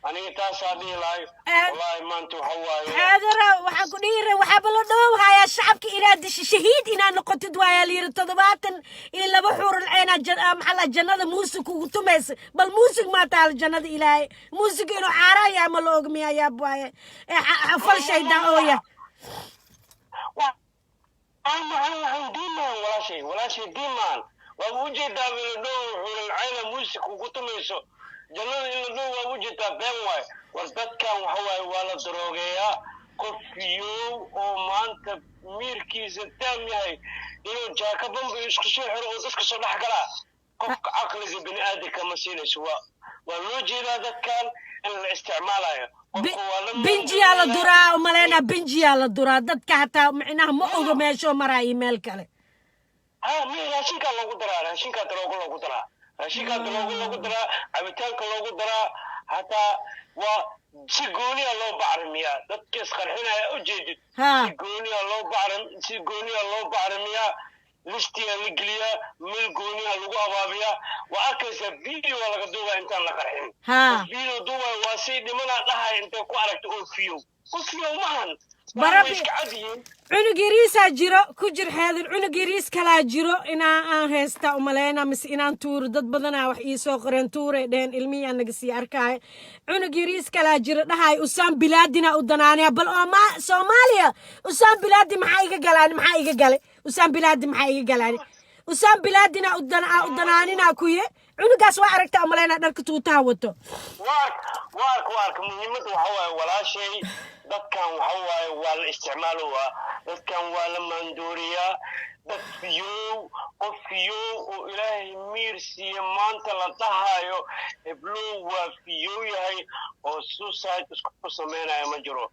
Aniga taasaa dhihi lahay. Wallaahi maanta waxa waaye. Xaadara, waxaan ku dhihi ra, waxaaba la dhowhayaa shacabka inaad disho, shahiid inaad noqotid waayaa la yidhi. 72 xuurul ceenaa maxaa la jannada muusig kugu tumaysa. Bal muusig maa taal jannada Ilaahay? Muusig inuu caaraya ama la ogmiya yaab waaye. Ee fal shaydaan ooya. Waxaan diimaan, walaashay, walaashay, diimaan waaba ujeedaa. Miladhow xuurul cayna muusig kugu tumayso jannada in la dhow waaba ujeedaa, been waay. War dadkan waxa waaye, waa la daroogeeyaa. Qof fiyow oo maanta miirkiisa taam yahay inuu jaaka bambi isku soo xiro oo dadka soo dhex galaa, qofka caqliga bini aadamka ma siinayso. Waa loo jeedaa dadkan in la isticmaalayo. Qofka waa la Binjiyaa la duraa umaleynaa, binjiyaa la duraa dadka, hataa micnaha ma ogo meeshoo maraa iyo meel kale. Ha, mi raashinkaa loogu daraa, raashinkaa daroogo loogu daraa, raashinkaa daroogo loogu daraa, cabitaanka loogu daraa, hataa waa si gooniya loo bacrimiyaa dadka isqarxinaya, ujeedid. Si gooniya loo bacrim, si gooniya loo bacrimiyaa, listiyaa la geliyaa, meel gooniya lagu abaabiyaa. Waa arkaysaa, video waa laga duubaa intaan la qarxin. Video duubaya waa si dhimanaa dhahay intay ku aragta oo fiyow, qof fiyow mahan. Barabi. Way iska cad yihiin. Cunug yariisaa jiro ku jir, Xeedir. Cunug yariis kalaa jiro inaa aan haysta umaleyna mise inaan tuuro. Dad badanaa wax ii soo qoreen, tuuray dheheen, ilmihii aan naga sii arkaayo. Cunug yariis kalaa jiro dhahay Usaan Bilaadina u danaanaya. Bal oo ma Soomaaliya Usaan Bilaadi maxaa iga galaan? Maxaa iga galay Usaan Bilaadi? Maxaa iga galaan? Usaan Bilaadina u danaanina kuye. Cunugaas waa aragta umaleyna, dharka tuutaha wato. Waark, waark, waark. Muhiimadda waxa waaye, walaashay, dadkan waxa waaye waa la isticmaalowa, dadkan waa la maandooriyaa. Dad fiyow, qof fiyow oo Ilaahay miir siiye maanta la dhahayo heblow waa fiyow yahay oo suicide isku sameynaya ma jiro.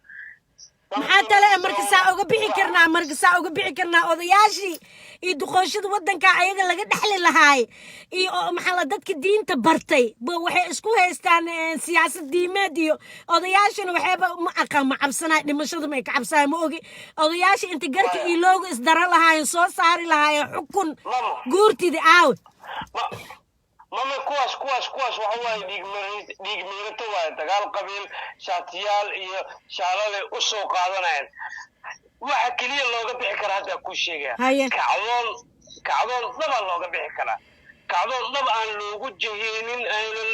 Maxaa tale eh? Marka saa uga bixi karnaa? Marka saa uga bixi karnaa? Odayaashii iyo duqooshada waddanka ayaga laga dhexli lahaay iyo oo maxaa la dadka diinta bartay ba waxay isku haystaan siyaasad diimeed iyo odayaashana waxayba ma aqaan, ma cabsanay, dhimashada ma ay ka cabsanay, ma ogi. Odayaasha inta garka iyo looga isdara lahaayeen, soo saari lahaayeen xukun. Mama. Guurtida aawe? Mama, kuwaas waxa waaye dhiig miirato waaye. Dagaal qabiil shaatiyaal iyo shaalale u soo qaadanayaan. Waxa keliya looga bixi karaa hadda kuu sheegaya. Haye. Kacdoon, kacdoon dhaba looga bixi karaa, kacdoon dhab aan loogu jeheenin, aynan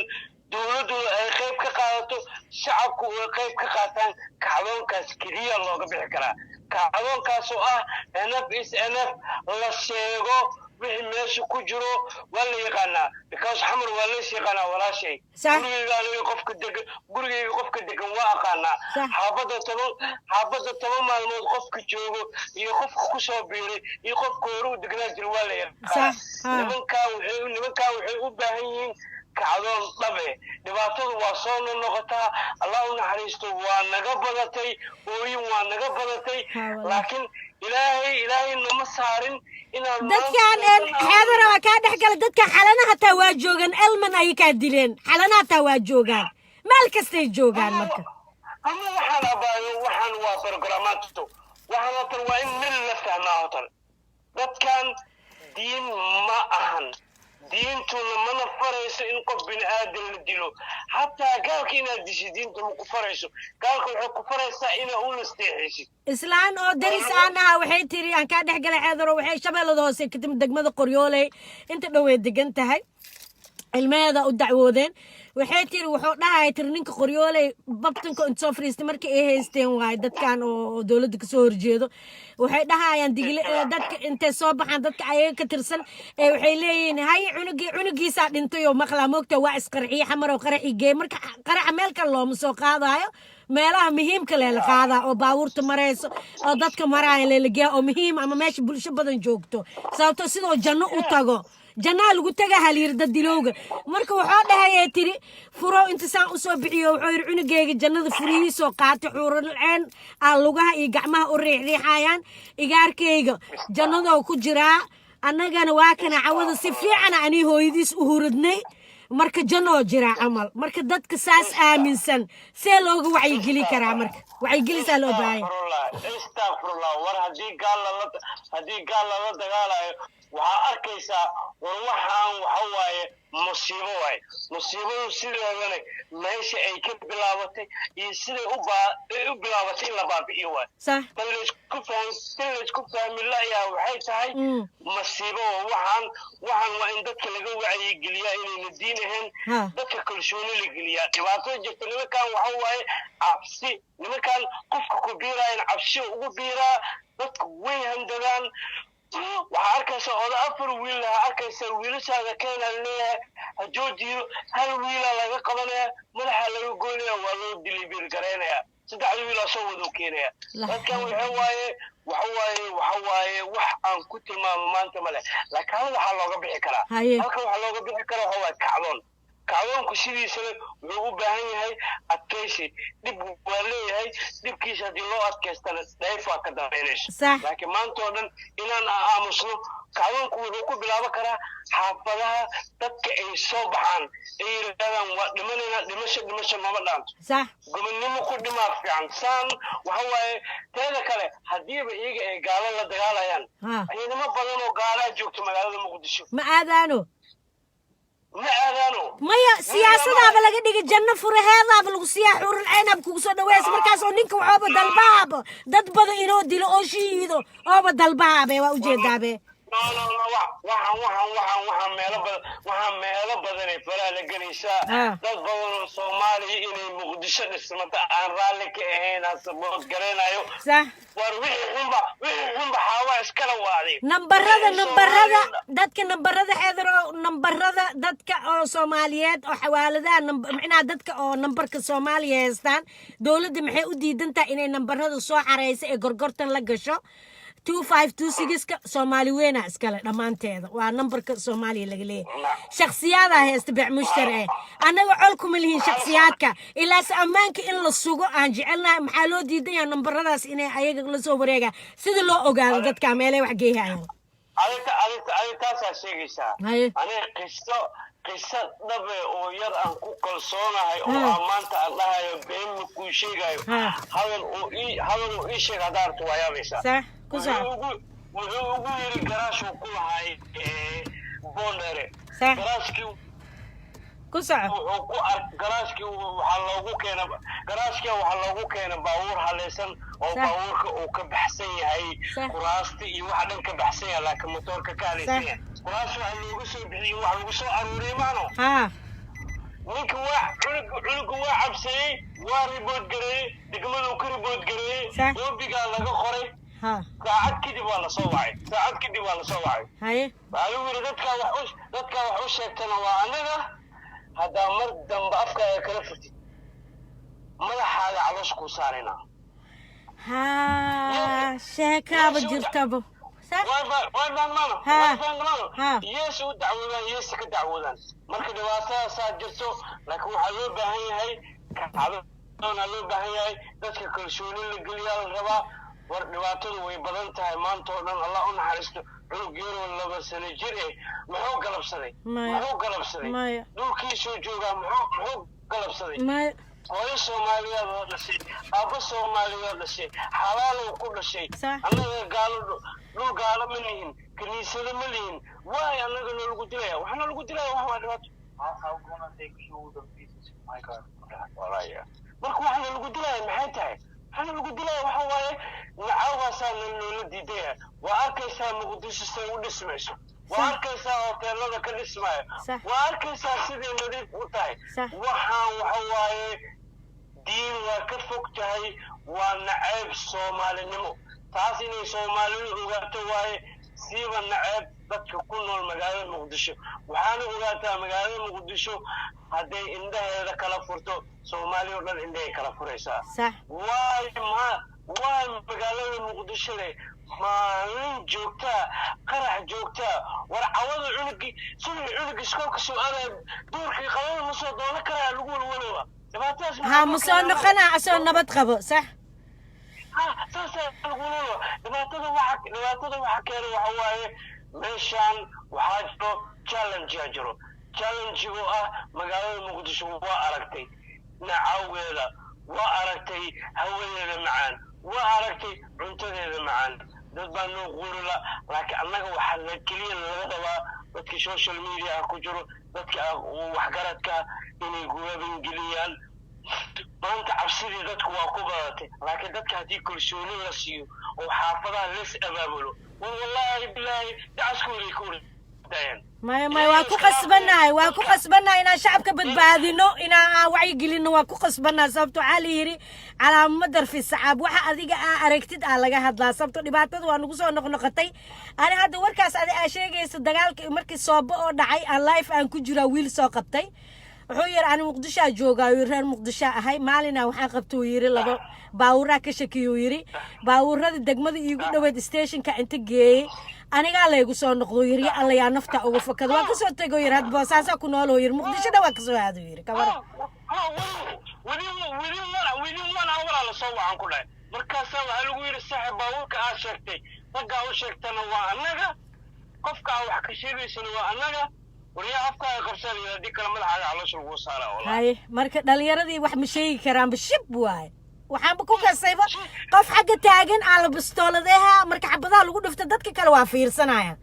dowladdu ay qayb ka qaadato, shacabku ay qayb ka qaataan. Kacdoonkaas keliya looga bixi karaa, kacdoonkaas oo ah enough is enough la sheego. Wixii meesha ku jiro waa la yaqaanaa, because Xamar waa leys yaqaanaa, walaashay. Gurigayga aniga qofka degan, gurigayga qofka degan waa aqaanaa. Xaafadda 10 maalmood qofka joogo iyo qofka kusoo biiray iyo qofka hore u degnaa jira waa la yaqaanaa. Sax, ha. Nimankaa waxay u baahan yihiin kacdoon dhabe. Dhibaatadu waa soo noqotaa. Allah u naxariisto, waa naga badatay ooyin, waa naga badatay. Ha, wallahi. Laakiin Ilaahay nama saarin inaan Dadkan Xeedara, waa kaa dhex gala. Dadkan Xalana hataa waa joogaan, Elman ayay kaa dileen, Xalana hataa waa joogaan, meel kastay joogaan marka. Ama waxaan abaayo, waxaan waa programmato, waxaan hotan waa in mil la fahmaa hotan. Dadkan diin ma ahan, diintuna mana farayso in qof bini aadan la dilo. Xataa gaalka inaad disho diinta ma ku farayso. Gaalka waxay ku faraysaa inaa u nasteexaysid. Islaan oo daris aan ahaa waxay tiri, aan kaa dhex galay Xeedaro, waxay Shabeellada Hoose kadib degmada Qoryooley inta dhow way degan tahay. Ilmaheeda u dacwoodeen. Waxay tiri, wuxuu dhahaya, tiri, ninka Qoryooley babtanka inta soo fariistay markii ay haysteen waaye dadkan oo dowladda kasoo horjeedo, waxay dhahayaan digle dadka intay soo baxaan, dadka ayaga ka tirsan ee waxay leeyihiin, hay, cunugii cunugiisaa dhintay oo maqlaa moogta, waa isqarxiye Xamar oo qaraxi geey. Marka qaraxa meel kale looma soo qaadayo, meelaha muhiimka lee la qaadaa oo baabuurta marayso oo dadka maraayo leelageeya oo muhiim ama meesha bulsho badan joogto, sababto sidoo janno u tago, jannaa lagu taga halyiri dad dilowga. Marka wuxuu dhahayay, tiri, furo inta saan usoo bixiyo, wuxuu yidhi, cunugeyga jannada furihiisoo qaatay, xuuralceen aa lugaha iyo gacmaha u riixriixayaan, igaarkayga jannadoo ku jiraa, annagana waa kana cawada si fiican anii hooyadiis u huradnay, marka jannoo jiraa camal. Marka dadka saas aaminsan see looga wacyigeli karaa? Marka wacyigelisaa loo baahanya. Astaqfirullah, war haddii gaal lala dagaalayo, waxaa arkaysaa, war waxaan waxa waaye musiibo waaye. Musiibadu sideedana meesha ay ka bilaabatay iyo siday u bilaabatay in la baabi'iyo waaye. Tan laysku fahmi la'yaha waxay tahay masiibo. Waxaan waa in dadka laga wacyigeliyaa inayna diin ahayn, dadka kalsooni la geliyaa. Dhibaatada jirta, nimankan waxa waaye cabsi. Nimankan qofka ku biiraayan cabsi ugu biiraa, dadku way handadaan. Waxaa arkaysa oda afar wiil lahaa, arkaysa wiilashaada keenaa leeyahay, hajoo diido, hal wiilaa laga qabanaya, madaxa laga goynaya, waa loo delivery garaynaya, saddexda wiilaa soo wada keenaya. Dadkan waxa waaye wax aan ku tilmaamo maanta male, laakiin hal waxaa looga bixi karaa. Halka waxaa looga bixi karaa waxa waaye kacdoon. Kacdoonku sidiisana wuxuu u baahan yahay adkaysi. Dhib waa leeyahay, dhibkiisa haddii loo adkaystana dheef waa ka dambaynayso. Laakiin maanta oo dhan inaan aamusno, kacdoonku wuxuu ku bilaaban karaa xaafadaha dadka ay soo baxaan, ay yidhahdaan, waa dhimanaynaa, dhimasho dhimasho nooma dhaanto, gobonnimo ku dhimaa fiican. Saan waxa waaye. Teeda kale, haddiiba iyaga ay gaalo la dagaalayaan, ciidamo badan oo gaalaa joogto magaalada Muqdisho. Ma aadaano. Ma aadaano. Maya, siyaasadaaba laga dhigay, janno furaheedaaba lagu siiyaa, xuurul ceynaab kugu soo dhaweeysa. Markaas oo ninka waxooba dalbahaaba dad badan inoo dilo oo shiido ooba dalbahaabe, waa ujeedaabe. No, no, no, waxaan meelo badan, waxaan meelo badan ay faraha la gelaysaa. Dad badan oo Soomaaliya inay Muqdisho dhismata aan raalli ka ahayn aan support garaynayo. War wixii xunba xaawa iskala waaday. Nambarada Wixii nambarada Soomaaliya dadka nambarada xeedar oo nambarada dadka oo Soomaaliyeed oo xawaaladaha micnaha dadka oo nambarka Soomaaliya haystaan, dowladda maxay u diidan tahay inay nambarada soo xareysa ee gorgortan la gasho? 2526-ka Soomaali weyna iskale dhammaanteeda, waa nambarka Soomaaliya laga leeyahay. Shakhsiyaadaa haysta beec mushtari eh, annaga col kuma lihin shakhsiyaadka, ilaase ammaanka in la sugo aan jecelnahay. Maxaa loo diidan yahay nambaradaas inay ayaga la soo wareegaan, sida loo ogaado dadka meelay wax geeyhayaan? Adiga taasaa sheegaysaa. Aniga qiso dhabe oo yar aan ku kalsoonahay oo aan maanta aan dhahayo been ma kuu sheegayo. Hadal uu ii sheega haddaa aragto, waa yaabaysaa. Sax, ku soco. Wuxuu ugu yiri garaashuu ku lahay Boondheere. Garaashkii Ku soco. wuxuu ku ar garaashkii waxaa loogu keena garaashkii waxaa loogu keena baabuur halaysan oo baabuurka uu ka baxsan yahay, kuraasti iyo waxa dhan ka baxsan yahay, laakiin motoorka ka halaysan yahay. Kuraas waxa looga soo bixiyey, wax lagu soo aruuriyey maano. Ninka waa cunuga waa cabseeyey, waa report gareeyey, degmaduu ka report gareeyey. Oobigaa laga qoray. Saacad kadib waa lasoo wacay, saacad kadib waa lasoo wacay. Waxaa lagu yidhi, dadkaa wax u sheegtana waa anaga, haddaa mar dambe afkaaga kala furtid, madaxaaga caloosha kuu saarayna. Ha, sheekaaba jirtaba. Way fahmaano. Way fahmaano. Yees u dacwoodaan, yeesi ka dacwoodaan. Marka dhibaatadaasaa jirto, laakiin waxaa loo baahan yahay kacdoonaa loo baahan yahay, dadka kalsooni la geliyaa la rabaa. War dhibaatadu way badan tahay maanta oo dhan. Allah u naxariisto cunug yaroo 2 sano jir eh, muxuu galabsaday? Maya. Muxuu galabsaday? Maya. Dhulkiisuu joogaa, muxuu galabsaday? Maya. Hooyo Soomaaliyeed oo dhashay, aabbo Soomaaliyeed dhashay, xalaalow ku dhashay. Annaga gaalo, dhul gaalo ma lihin, kiniisado ma lihin. Waay annaga noo lagu dilaya, waxaana lagu dilaya wax waa dhibaato. Marka waxaana lagu dilaya maxay tahay? Waxaana lagu dilaya waxa waaye nacaawaasaa na loola diidaya. Waa arkaysaa Muqdisho say u dhismayso. Waa arkaysaa hoteelada ka dhismaya. Waa arkaysaa siday nadiif u tahay. Waxaan waxa waaye diin waa ka fog tahay, waa nacayb Soomaalinimo. Taas inay Soomaalidu ogaato waaye, siiba nacayb dadka ku nool magaalada Muqdisho. Waxaana ogaataa, magaalada Muqdisho hadday indhaheeda kala furto, Soomaaliya oo dhan indhahay kala furaysaa. Waay ma waay magaalada Muqdisho leh maalin joogtaa qarax joogtaa? War cawada cunugii subaxii cunugii iskoolka soo aadaya, duurkii qabada ma soo doono karaa, lagu walwalowa dhibaatadaas. Ha, ma soo noqona asoo nabad qabo, sax. Ha, saasaa lagu walwalowa. Dhibaatada waxa keenay waxa waaye, meeshaan waxaa jiro challenge aa jiro, challenge-go ah magaalada Muqdisho. Waa aragtay nacawgeeda, waa aragtay hawadeeda macaan, waa aragtay cuntadeeda macaan. Dad baa noo quurila, laakiin annaga waxaa la keliya laga rabaa dadka social media ku jiro, dadka waxgaradka, inay guwabangeliyaan. Maanta cabsidii dadku waa ku badatay, laakiin dadka haddii kalsooni la siiyo oo xaafadaha les abaabulo, war wallaahi bilaahi dacaskooday ka ordayaan. Maya, maya, waa ku qasbannahay, waa ku qasbannahay inaan shacabka badbaadino, inaan aan wacyigelino, waa ku qasbannahay. Sababto waxaa la yidhi calaamad fi sacaab, waxa adiga aa aragtid aa laga hadlaa. Sababto dhibaatada waa nagu soo noqnoqotay. Ani hadda warkaas adi aa sheegaysa, dagaalka markii Soobo oo dhacay, aan live aan ku jiraa, wiil soo qabtay, wuxuu yidhi ani Muqdishoa joogaa, yiri, reer Muqdishoa ahay. Maalina waxaan qabta, uu yidhi, laba baawuraa ka shakiyuu yidhi, baawuradii degmada iigu dhoweed stationka inta geeyey, anigaa laygu soo noqdo, yiri, ya Alla, yaa nafta uga fakado. Waa kasoo tego, yiri, had Boosaasaa ku nooloo, yiri, Muqdisho dhan waa kasoo aado, yiri, kabara. Within one hour aa lasoo wacan ku dhahay. Markaasaa waxaa lagu yidhi, saaxib, baabuurka aad sheegtay, raggaa u sheegtana waa annaga, qofka aa wax ka sheegaysana waa annaga. Waryaa, afkaaga qabsanaya, haddii kale madaxaaga caloosha lagu saaraa, wallahi. Haye, marka dhalinyaradii wax ma sheegi karaanba, shib waaye. Waxaanba ku kasayba qof xagga taagan aa la bistooladeha, marka xabadaha lagu dhifto dadka kale waa fiirsanayaan,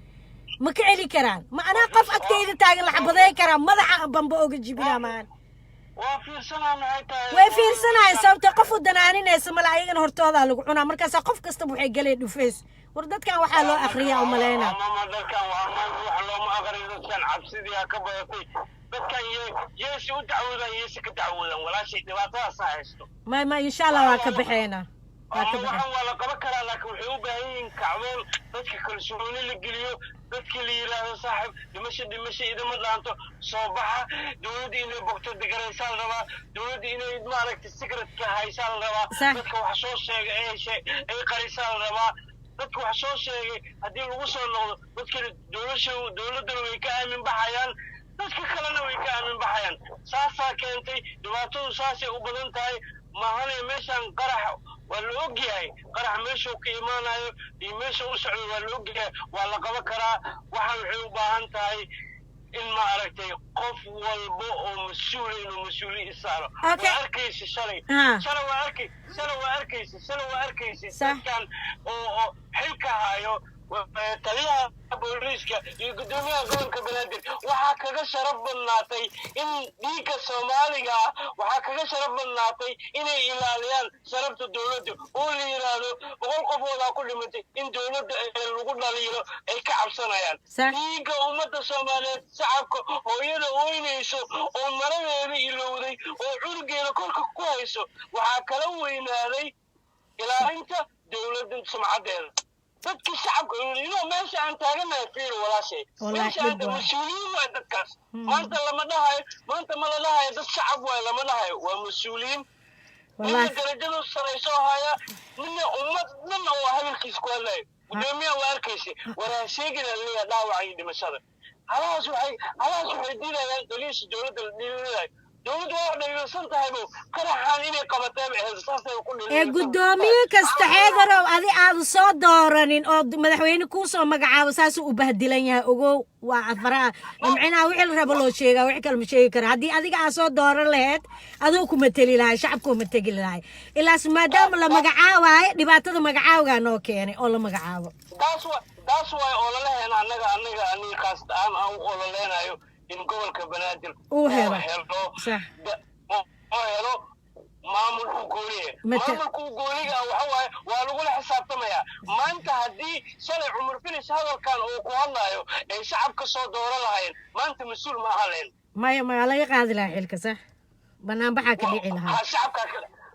ma ka celi karaan. Ma anaa qof agtayda taagan la xabadeyn karaa, madaxa bamba oga jibinaa maan. Waa fiirsanaa, maxay tahay? Way fiirsanayaan, sababta qof u danaaninaysa male, ayagana hortoodaa lagu cunaa. Markaasaa qof kastaba waxay galeen dhufays. War dadkan waxaa loo akriyaa umalaynaa. Mama, dadkan waa maanta wax looma aqriyo. Dadkan cabsidii ha ka badatay. Dadkan yeesi u dacwoodaan, yeesi ka dacwoodaan, walaashay, dhibaatadaasa haysto. Ma insha Allah waa ka baxeynaa, waa ka Ama baxeynaa. Waxan waa la qaban karaa, laakiin waxay u baahan yihiin kacdoon, dadka kalsooni la geliyo, dadka la yidhaahdo, saaxib, dhimasho dhimasho idama dhaanto, soo baxa. Dowladda inay bogto degaraysaa la rabaa, dowladda inay maaragtay secretka haysaa la rabaa. Dadka wax soo sheegay ay qarisaa la rabaa. Dadka wax soo sheegay haddii lagu soo noqdo, dadkana dowlasha dowladdana way ka aamin baxayaan, dadka kalena way ka aamin baxayaan. Saasaa keentay dhibaatadu, saasay u badan tahay. Maahane meeshaan qarax waa la ogyahay, qarax meeshuu ka imaanayo iyo meesha u socdo waa la ogyahay, waa la qaban karaa. Waxaan waxay u baahan tahay in ma aragtay qof walba oo mas-uula inuu mas-uuliya isaaro. Waa arkaysa shalay. Shalay waa arkay, shalay waa arkaysa, shalay waa arkaysa. Dadkan oo xilka hayo, taliyaha booliiska iyo guddoomiyaha gobolka Banaadir, waxaa kaga sharaf badnaatay in dhiigga Soomaaliga ah, waxaa kaga sharaf badnaatay inay ilaaliyaan sharafta dowladda, oo la yidhaahdo 100 qofoodaa ku dhimatay, in dowladda lagu dhaliilo ay ka cabsanayaan. Dhiigga ummadda Soomaaliyeed, shacabka, hooyada ooynayso oo maradeeda ilowday oo cunugeeda korka ku hayso, waxaa kala weynaaday ilaalinta dowladda sumcaddeeda. Dadkii shacabka inoo meesha aan taaganahay, fiir walaashay. Wallaahi meesha aan dhib waay. Mas-uuliyiin waay dadkaas. Maanta lama dhahayo, maanta ma la dhahayo dad shacab waay, lama dhahayo, waa mas-uuliyiin. Nina darajadu sarayso haya, nina ummad dhan oo hadalkiisa ku hadlayo. Gudoomiyaha waa arkaysa, war ha sheegina leeyahay dhaawaca iyo dhimashada. Halahaas waxay diidayaan dhaliisha dowladda la dhiilinayo. Dowladdu waa dhaliilsan tahay bo, qaraxaan inay qabateen ahayd, saasay ku Ee dhaliilsan. Guddoomiye kasta, Xeedarow, adi aada soo dooranin oo madaxweyne kuu soo magacaabo, saasuu u bahdilan yahay, ogow. Waa afaraha micnaha wixii la rabo loo sheegaa, wixii kale ma sheegi kara. Haddii adiga aad soo dooran lahayd, aduu kuma teli lahay, shacabkuu ma tegi lahay. Ilaas maadaama la magacaabaayo, dhibaatada magacaawgaa noo keenay oo la magacaabo. Taas waay ololaheena annaga aniga khaas ahaan aan u ololeynayo in gobolka Banaadir uu helo. Helo Sax. Oo helo maamul u gooniya. Mata- Maamulka u gooniga ah waxa waaye waa lagula xisaabtamayaa. Maanta haddii shalay Cumar Finish hadalkan uu ku hadlaayo ay shacabka soo dooran lahaayeen, maanta mas-uul ma aha lahayn. Maya, maya, laga qaadi lahaa xilka, sax, banaanbaxaa ka dhici lahaa.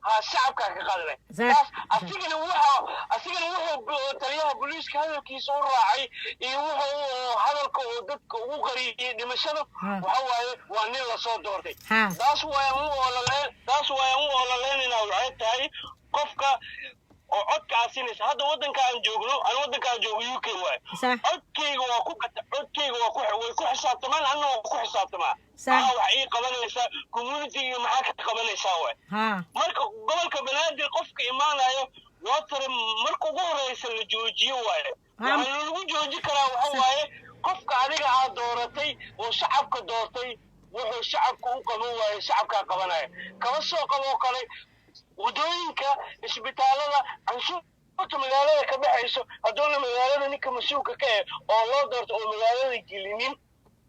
Ha, shacabkaa ka qaadi lahay. Sax. Taas asigana wuxuu taliyaha booliiska hadalkiisa u raacay iyo wuxuu hadalka uu dadka ugu qariyey dhimashada, waxa waaye waa nin lasoo doortay. Taas waayaan u ololeynayna. Waxay tahay qofka oo codka aad siinaysa hadda waddanka aan joogno, aan waddanka aan joogo UK waaye. Codkayga waa ku gata, codkayga waa ku way ku xisaabtamaan, anna waa ku xisaabtamaa. Maxaa wax ii qabanaysaa community-ga, maxaa ka qabanaysaa waay. Marka gobolka Banaadir qofka imaanayo water marka ugu horeysa la joojiyo waaye. Waxaa lagu jooji karaa waxa waaye qofka adiga aad dooratay oo shacabka doortay, wuxuu shacabka u qaban waaye shacabkaa qabanaya. Kaba soo qaboo kale wadooyinka, isbitaalada, canshuurta magaalada ka baxayso, hadduuna magaalada ninka mas-uulka ka eh oo loo doorto oo magaalada gelinin,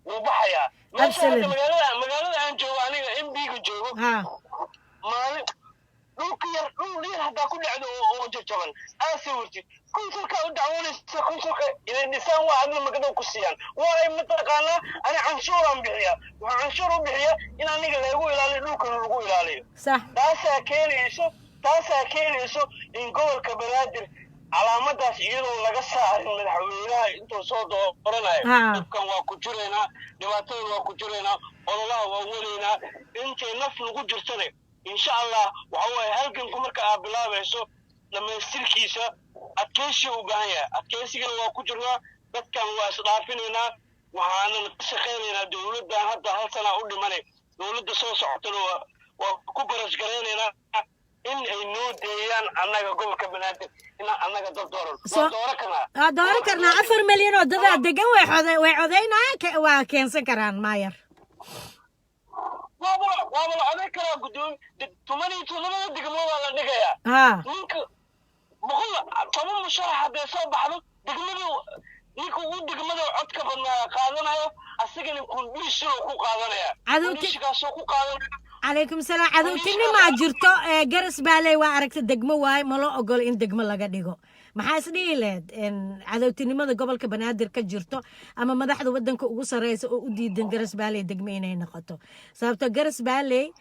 wuu baxayaa meesha hadda. Magaalada aan joogo, aniga MP-ga joogo, maalin dhulka yar, dhul yar haddaa ku dhacdo oo jajaban aad sawirtid, council-ka u dacwoonaysa, council-ka inay dhisaan waa adna magdhow ku siiyaan. Waa ay mataqaanaa, ani canshuuraan bixiyaa, waxaan canshuur u bixiyaa in aniga lagu ilaaliyo, dhulkana lagu ilaaliyo. Taasaa keenayso in gobolka Banaadir calaamadaas iyadoon laga saarin madaxweynaha intuu soo dooranayo. Dhibkan waa ku jiraynaa, dhibaatada waa ku jiraynaa, ololaha waa welaynaa intay naf nagu jirtane, insha Allah. Waxa waaye halganku marka aad bilaabayso dhamaystirkiisa adkeysi u baahan yahay, adkeysigana waa ku jirnaa. Dadkan waa isdhaafinaynaa, waxaanan ka shaqaynaynaa dowladdan hadda hal sanaa u dhimanay, dowladda soo socotana waa ku barasgaraynaynaa in ay noo deeyaan annaga gobolka Banaadir, inaan annaga dad dooran waa dooran karnaa. Waa dooran karnaa, 4 milyan oo dadaa degan, way codaynayaan, waa keensan karaan maayar. Waaba la codayn karaa guddoomi 17-da degmo waa la dhigayaa. Ninka 110 musharax hadday soo baxdo, degmadu ninka ugu degmada codka badnaa qaadanayo, asagana condition ku qaadanaya. Condition-kaasoo ku qaadanaya. Calaykum salaam. Cadowtinimaa jirto ee Garas Baaley, waa aragta, degmo waaye, ma loo ogolo in degmo laga dhigo. Maxaa is dhihi lahayd cadowtinimada gobolka Banaadir ka jirto ama madaxda wadanka ugu sareysa oo u diidan Garas Baaley degmo inay noqoto? Sababto Garas Baaley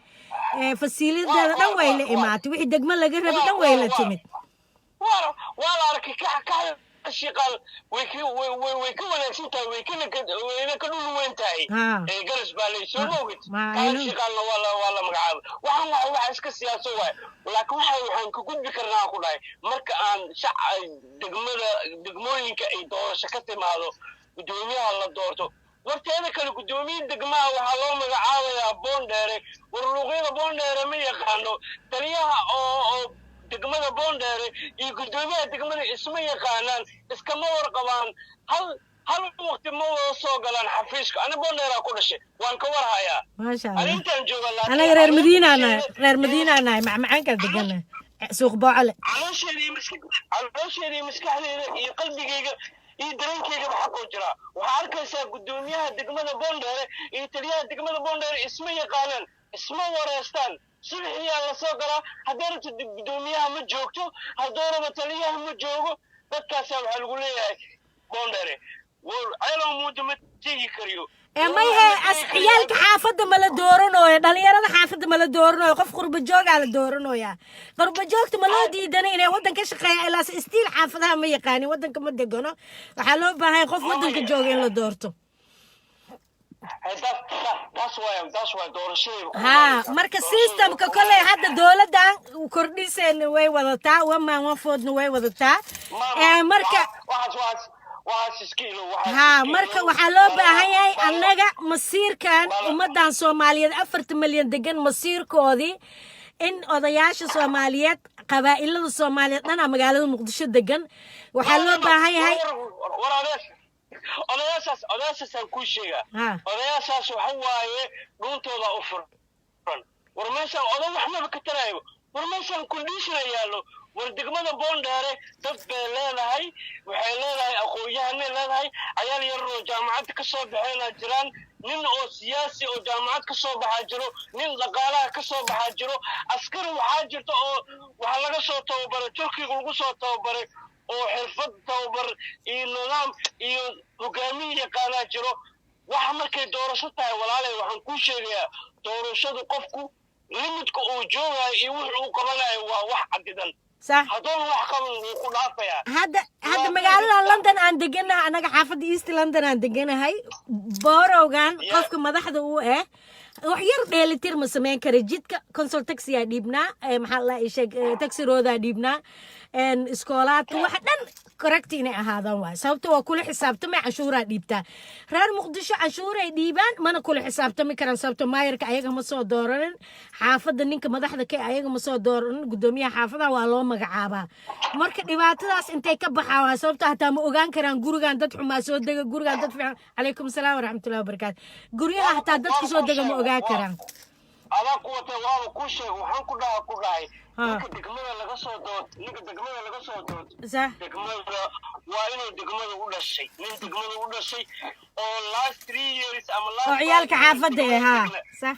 fasiilideeda dhan way la imaatay, wixii degmo laga rabay dhan way la timid. Waa la arkay, kaxda Shiiqaal way ka wanaagsan tahay, wayna ka dhul weyn tahay ee Garas Baaley, soo ma ogid? Kaxda Shiiqaalna waa la magacaabay. Waxaan waxa iska siyaaso waay, laakiin waxaan ka gudbi karnaa ku dhahay marka aan shac degmada degmooyinka ay doorasho ka timaado, guddoomiyaha la doorto. Warteeda kale, guddoomiye degmaha waxaa loo magacaabayaa Boondheere. War luuqyada Boondheere ma yaqaano. Taliyaha oo degmada Boondheere iyo guddoomiyaha degmada isma yaqaanaan, iskama warqabaan, hal hal waqti ma wada soo galaan xafiiska. Ani Boondheeraa ku dhashay, waan ka warhayaa. Maasha Allah. Arrintan jooga laakiin Anaga reer Madiinaa nahay, reer Madiinaa nahay, macmacaankaa deganahay, Suuq Boocole. Caloosheeda iyo maskaxdeeda iyo qalbigayga iyo dareenkaygaba xaqoo jiraa. Waxaa arkaysaa guddoomiyaha degmada Boondheere iyo taliyaha degmada Boondheere isma yaqaanaan, isma wareystaan. Subaxiyaa la soo galaa, haddii rabto guddoomiyaha ma joogto, hadduu rabo taliyaha ma joogo. Dadkaasaa waxaa lagu leeyahay Boondheere ceelow muuja ma tegi kariyo. Ee mayhe, as ciyaalka xaafadda ma la dooranooyo, dhalinyarada xaafadda ma la dooranooyo, qof qurba joogaa la dooranooya. Qurba joogta ma loo diidana inay waddan ka shaqeeya, ilaas istiil xaafadaha ma yaqaanin, waddanka ma degano. Waxaa loo baahan qof waddanka jooga in la doorto. Taas waay doorashadayba ku Haa, marka system-ka kolley hadda dowladdan kordhiseen way wadataa, one man one vote-na way wadataa. Ee marka waxaas iska ilo, waxaas haa iska marka ilo. Waxaa loo baahan yahay annaga masiirkan ummaddan Soomaaliyeed, 4-ta milyan degan, masiirkoodii in odayaasha Soomaaliyeed, qabaa'ilada Soomaaliyeed dhanaa magaalada Muqdisho degan, waxaa loo baahan yahay. War odayaashaasaan kuu sheegaa. Odayaashaas waxa waaye dhuuntooda u furan. War meeshaan oday wax maba ka taraayo. War meeshaan condition yaallo. War degmada Boondheere dad bay leedahay, waxay leedahay aqoon-yahanay leedahay, cayaal yararoo jaamacadda ka soo baxeenaa jiraan. Nin oo siyaasi oo jaamacad ka soo baxaa jiro, nin dhaqaalaha ka soo baxaa jiro, askari waxaa jirta oo waxaa laga soo tababaray Turkiga lagu soo tababaray oo xirfad tababar iyo nidaam iyo hogaamiye yaqaanaa jiro. Waxa markay doorasho tahay, walaalay, waxaan kuu sheegayaa, doorashadu qofku limit-ka uu joogayo iyo wux uu qabanayo waa wax cadidan. Haddoon wax qaban, wuu ku dhaafayaa. Hadda magaalada London aan deganahay anaga, xaafadda East London aan deganahay, borough-gan qofka madaxda u ah wax yar dheelitir ma samayn kara. Jidka council tax-iyaa dhiibnaa, maxaa la sheeg, taxi road-aa dhiibnaa, iskoolaadka, waxa dhan correct inay ahaadaan waay, sababta waa kula xisaabtamay, canshuuraa dhiibtaa. Reer Muqdisho canshuuray dhiibaan, mana kula xisaabtami karaan, sababto maayarka ayaga ma soo dooranin, xaafadda ninka madaxda ka ayaga ma soo dooranin, guddoomiyaha xaafadaha waa loo magacaabaa. Marka dhibaatadaas intay ka baxaa waa sababto hataa ma ogaan karaan gurigan dad xumaa soo dega, gurigan dad fiican. Calaykum asalaam waraxmatullahi wabarakaatu. Guryaha hataa dadka soo dega ma ogaan karaan. Adaa ku watay, waaba kuu sheegay, waxaan ku dhahay ninka degmada laga soo dood, ninka degmada laga soo dood degmada waa inuu degmada u dhashay, nin degmada u dhashay oo last 3 years ama last oo ciyaalka xaafadda eh, ha sax.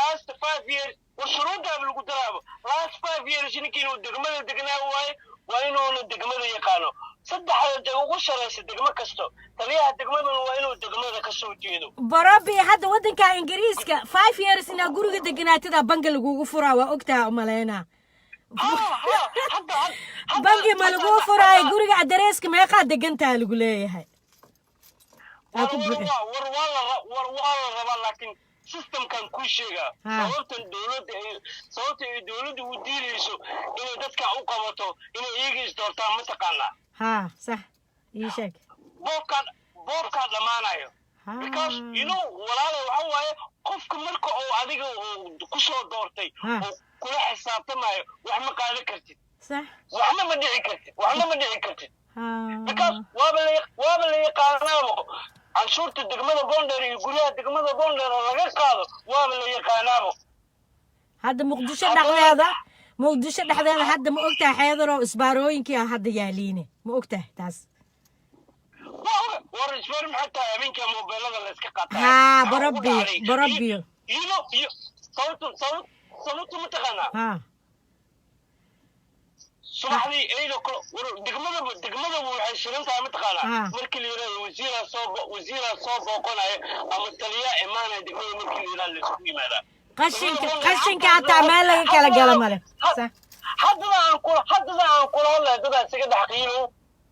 Last 5 years, war shuruuddaaba lagu daraaba, last 5 years ninkii inuu degmada degnaa waaye, waa inuuna degmada yaqaano. Saddexda deg ugu saraysa degmo kasto, taliyaha degmaduna waa inuu degmada ka soo jeedo. Borobi, hadda waddanka Ingiriiska 5 years inaa guriga deganaatida bangi lagugu furaa, waa ogtaha umaleynaa. Bangi ma laguu furaayo guriga address-ka meeqaa degantaa lagu leeyahay. War waa la rabaa, laakiin system-kan kuu sheegaa, sababtan dowladda ay sababta ay dowladda u diidayso inay dadka u qabato inay iyaga isdoortaan, ma taqaanaa? Ha, sax, ii sheeg. Boobkaa dhammaanayo, because walaalay, waxa waaye qofka marka uu adiga uu kusoo doortay oo kula xisaabtamayo, wax ma qaadan kartid, waxna ma dhici kartid, waxna ma dhici kartid, because waaba la yaqaanaabo canshuurta degmada Bondheer iyo guryaha degmada Bondheer oo laga qaado waaba la yaqaanaabo. Hadda Muqdisho dhexdeeda hadda, ma ogtahay, xeedaroo isbaarooyinkii ah hadda yaaliine, ma ogtahay taas? War isbaar maxay tahay? Habeenkaa mobeelada la iska qaataa. Haa, barabiyo barabiyo. Sababtu ma taqaanaa? Ha. Subaxdii 8 o'clock, war degmadaba waxay shiran tahay, mataqaanaa, markii la yidhahdo wasiiraa soo booqanaya ama taliyaa imaanaya degmada, markii la yidhahdo la isku yimaadaa. Qashinka hataa meel laga kala gala male, sax. Haddada aan kula hadlaya, dadaa isaga dhex qiilo,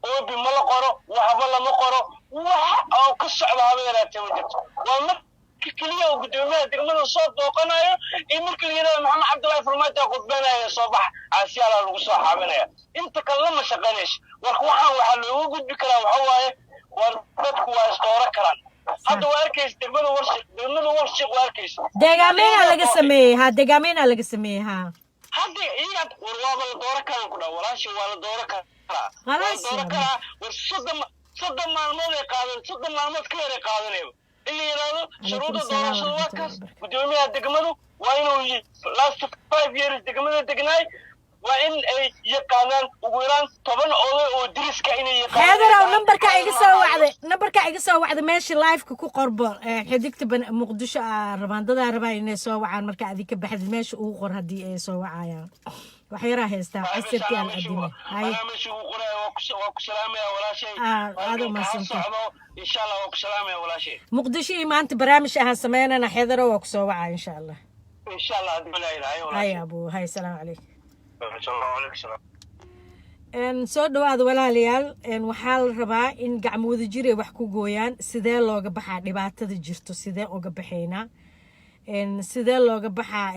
oobi ma la qoro, waxba lama qoro, wax oo ka socda haba yaraatee ma jirto. Waa marka keliya oo guddoomiyaha degmada soo booqanayo iyo marka la yidhahdo Maxamed Cabdullaahi Farmaajo khudbanaya, soo bax, caasiyaalaa lagu soo xaabinaya. Inta kalena ma shaqaynayso. Warka waxaa loogu gudbi karaa waxa waaye, war dadku waa isdooro karaan. Hadda waa arkaysa degmada Warshiq, degmada Warshiq waa arkaysa. Deegaameynaa laga sameeyey, ha, deegaameynaa laga sameeyey, ha. Hadda iyaga, war waaba la dooro karaan ku dhaa, walaashi, waa la dooro karaa, waa la dooro karaa. War 30 maalmood ay qaadan, 30 maalmood ka yar ay qaadanayba in la yidhaahdo shuruudda doorashada waa kaas. Guddoomiyaha degmadu waa inuu last 5 years degmada degnaay, waa in ay yaqaanaan ugu yaraan 10 oday oo diriska inay yaqaanaan. Xeedarow, nambarka iga soo wacday, nambarka iga soo wacday meesha live-ka ku qorbo, xidigta Muqdisho aa rabaan, dadaa rabaan inay soo wacaan. Marka adig ka baxdid, meesha ugu qor haddii ay soo wacayaan. Wax yaraa haystaa, casirkii aan adime. Hay. Anaa meesha ugu qoraya. Waa ku salaamaya, walaashay. Ah, aad u mahadsantahay. Socdo, insha Allah, waa ku salaamaya, walaashay. Muqdisho iyo maanta barnaamij ahaan sameynana. Xeedarow, waa ku soo wacaa insha Allah. Insha Allah, haddii la yidhaayo. Hay abu, hay, salaamu calaykum. Calaykum salaam. Soo dhawaada, walaalayaal. Waxaa la rabaa in gacmo wada jir ay wax ku gooyaan. Sidee looga baxaa dhibaatada jirto? Sidee uga baxaynaa? Sidee looga baxaa?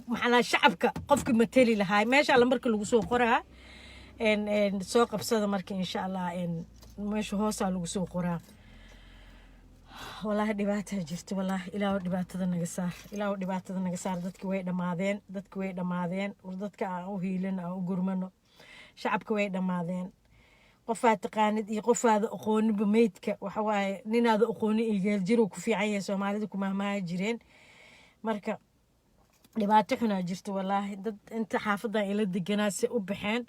Maxaa shacabka qofki mateli lahaa meesha alla marka lagu soo qoraa? Soo qabsada marka, insha Allah. Meesha hoosaa lagu soo qoraa. Wallaahi dhibaataa jirta, wallaahi. Ilaahu dhibaatada naga saar, Ilaahu dhibaatada naga saar. Dadki way dhammaadeen, dadki way dhammaadeen. War dadka aan u hiilino, aan u gurmano, shacabka way dhammaadeen. Qofaad taqaanid iyo qofaada aqooniba meydka waxa waaye, ninaada aqooni iyo geeljirow ku fiican yahay, Soomaalida ku mahmaaha jireen. Marka dhibaato xunaa jirta, wallaahi. Dad inta xaafadan ila deganaa se u baxeen.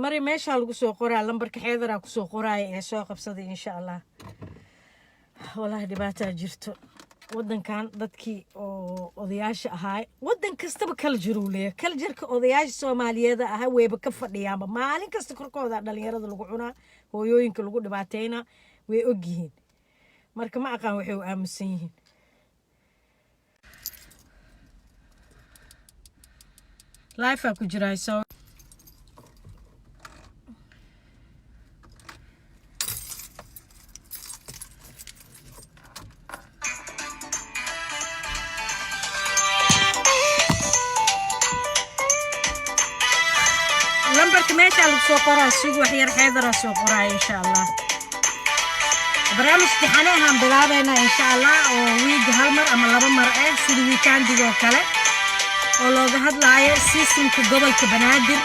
Mari meeshaa lagu soo qoraa, lambarka Xeedaraa kusoo qoraaya ee soo qabsaday, insha Allah. Wallaahi dhibaataa jirto waddankan. Dadkii oo odayaasha ahaa, waddan kastaba culture uu leeyahay. Cultureka odayaasha Soomaaliyeed ahaa wayba ka fadhiyaanba. Maalin kasta korkooda dhalinyarada lagu cunaa, hooyooyinka lagu dhibaateynaa, way ogyihiin. Marka ma aqaan waxay u aamusan yihiin. Lifea ku jiraa. So lambarka meeshaa lagu soo qoraa. Sug wax yar, xeedaraa soo qoraya insha Allah. Barnaamij imtixaane ahaan bilaabeynaa insha Allah, oo wiiga hal mar ama laba mar ah, sida weekendiga oo kale, oo looga hadlaayo systemka gobolka Banaadir.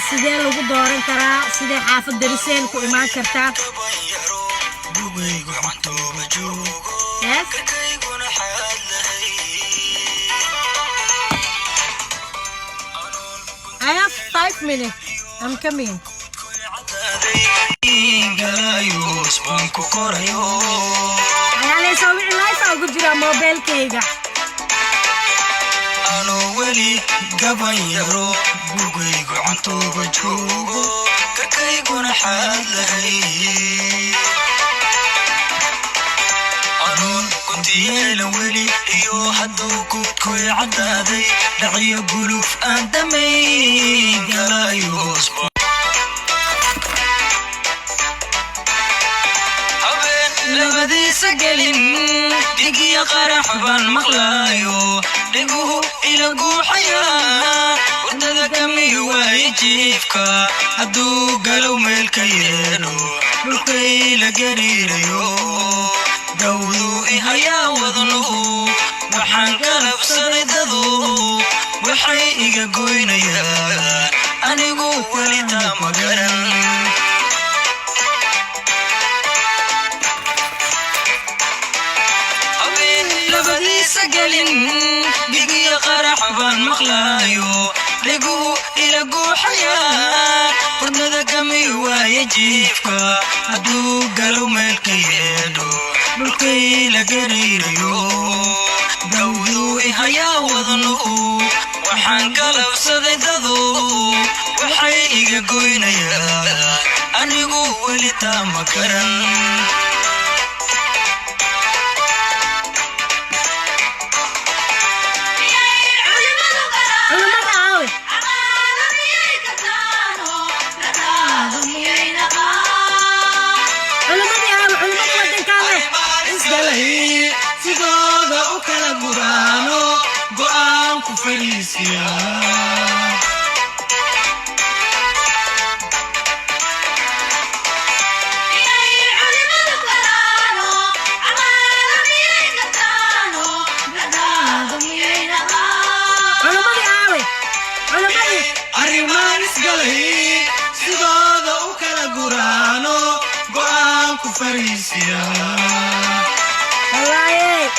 Sidee lagu dooran karaa? Sidee xaafad dariseen ku imaan kartaa? Bugaygu cantooba joogo. Yes. Karkayguna xaad lahay. I have 5 minutes. I'm coming. Galayos baan ku korayo. Ayaa soo wici, live aa ugu jiraa mobilkayga. Anoo weli gaban yaro, bugaygu cantooba joogo, karkayguna xaad lahay, anoon guntiyeela weli iyo hadduu gudkuy caddaaday, dhacyo guluf aan damayn galayos. Habeen labadiisa gelin dhigiya qarax baan maqlaayo, dhiguhu ila guuxayaan, hurdada kami waaye jiifka. Hadduu galow meelka yeedho, dhulkay la gariirayo, gawdu ihayaa wadnu. Waxaan galabsaday dadu waxay iga goynayaan, anigu welitaa ma garan. Habeen labadiisa gelin dhigiyo qarax baan maqlaayo, dhiguhu ila guuxayaan, hurdada kami waaye jiifka. Hadduu galow meelka yeedho, dhulkay la gariirayo, gawdu ihayaa wadnu. Waxaan galabsaday dadu waxay iga goynayaan, anigu welitaa ma garan. Culimada aawe? Culimadii aawe? Culimada wadankaan leh. Isgalay sidooda u kala guraano, go'aan ku fariisiya. Culimadii aawe? Culimadii. Arrimaan isgalay sidooda u kala guraano, go'aan ku fariisiya. Wallaahi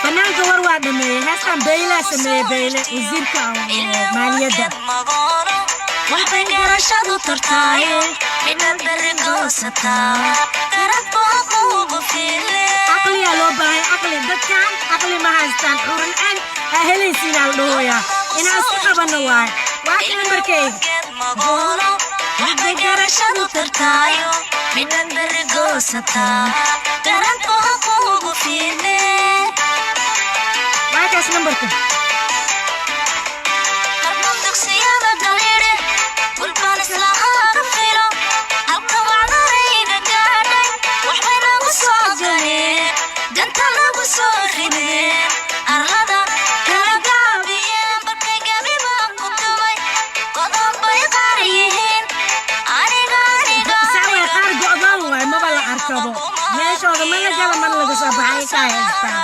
fanaanka war waa dhameeyey. Heestan Beylaa sameeyey, Beyle, wasiirka maaliyadda. Waxbay garashadu tartaaye, midna berri goosataa, garad baa kuugu fiile. Caqliyaa loo baahay, caqli. Dadkan caqli ma haystaan. Curin aan ha helaysiinaa la dhahoyaa. Inaan iska qabanno waaye. Waa ka lambarkayga. Waxbay garashadu tartaayo, midna berri goosataa, garad baa kuugu fiile. Waa kaas lambarka. Marban dugsiyada galidhe, gulbaan islahaaga filo, halka wacdarayga gaadhay. Waxbay nagu soo galeen, danta nagu soo rideen, arlada kala gaabiyeen. Barkay gabi baan ku tumay, qodob bay qaar yihiin aniga aniga. Sax waay, qaar go'doon waay, maba la arkabo meeshooda, mana gala, mana laga soo baxay kaa haystaan.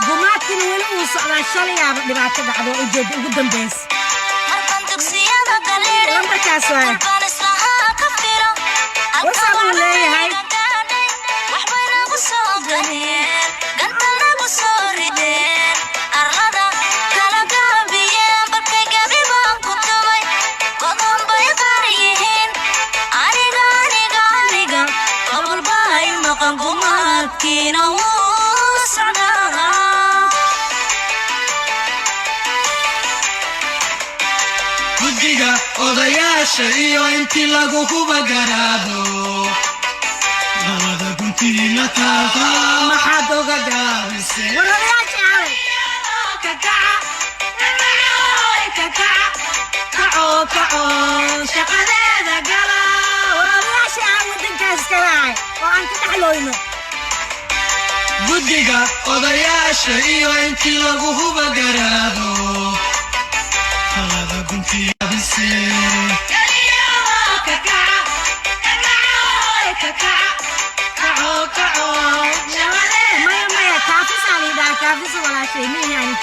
Gumaadkina weli uu socdaa. Shalayaaba dhibaato dhacdo, ujeeda ugu dambaysa. Marban dugsiyada galidhe, Lambarkaas waay. gulbaan islahaa ka filo. WhatsApp uu leeyahay. Waxbay nagu soo galeen, ganta nagu soo rideen, arlada kala gaabiyeen. Barkay gabi baan ku tumay, godon bay qaar yihiin aniga. Dalkiina wuu socdaa. Guddiga odayaasha iyo intii lagu huba garaado, labada guntiina taata maxaad oga gaabisay? War odayaasha aaway? Kaco, kaco, shaqadeeda gala. War odayaasha aan wadankaas kala ahay oo aan ka dhexlooyno. Guddiga odayaasha iyo intii lagu huba garaado, talada guntiabisay. Maya, maya, kaafisaa la yidhaha, kaafisa walaashay miyani.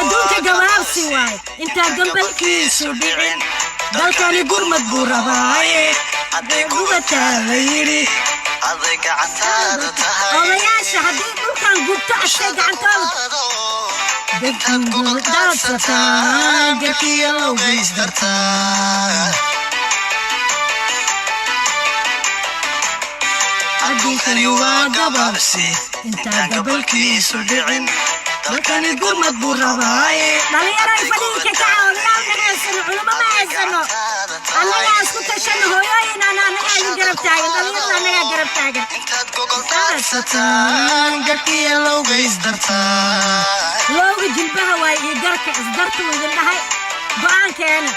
Adduunka gabaabsi waaye intaan gambalkiisu dhicin, dalkani gurmad buu rabaaye, Hadday gubataa la yidhi. Aday gacantaada tahay. Odayaasha haddii dhulkan gubto ashay gacantooda Intaad gobol daadsataan, garkiya lowgaysdartaa. Adduunkani waa gabaabsi intaan intaan gabalkiisu dhicin, dalkani gurmad buu rabaaye. Dhalinyaray, fadhiga ka kaca. Odayaal ma haysano, culimo ma haysano, annagaa isku tashano. Hooyooyin ana annagaa idin garab taagan, dhalinyarada annagaa garab taagan. Intaad gogol daadsataan, Sataan garkiya lowgaysdartaa. Looga jilbaha waaye iyo garka isdarta uu idin dhahay go-aankeena.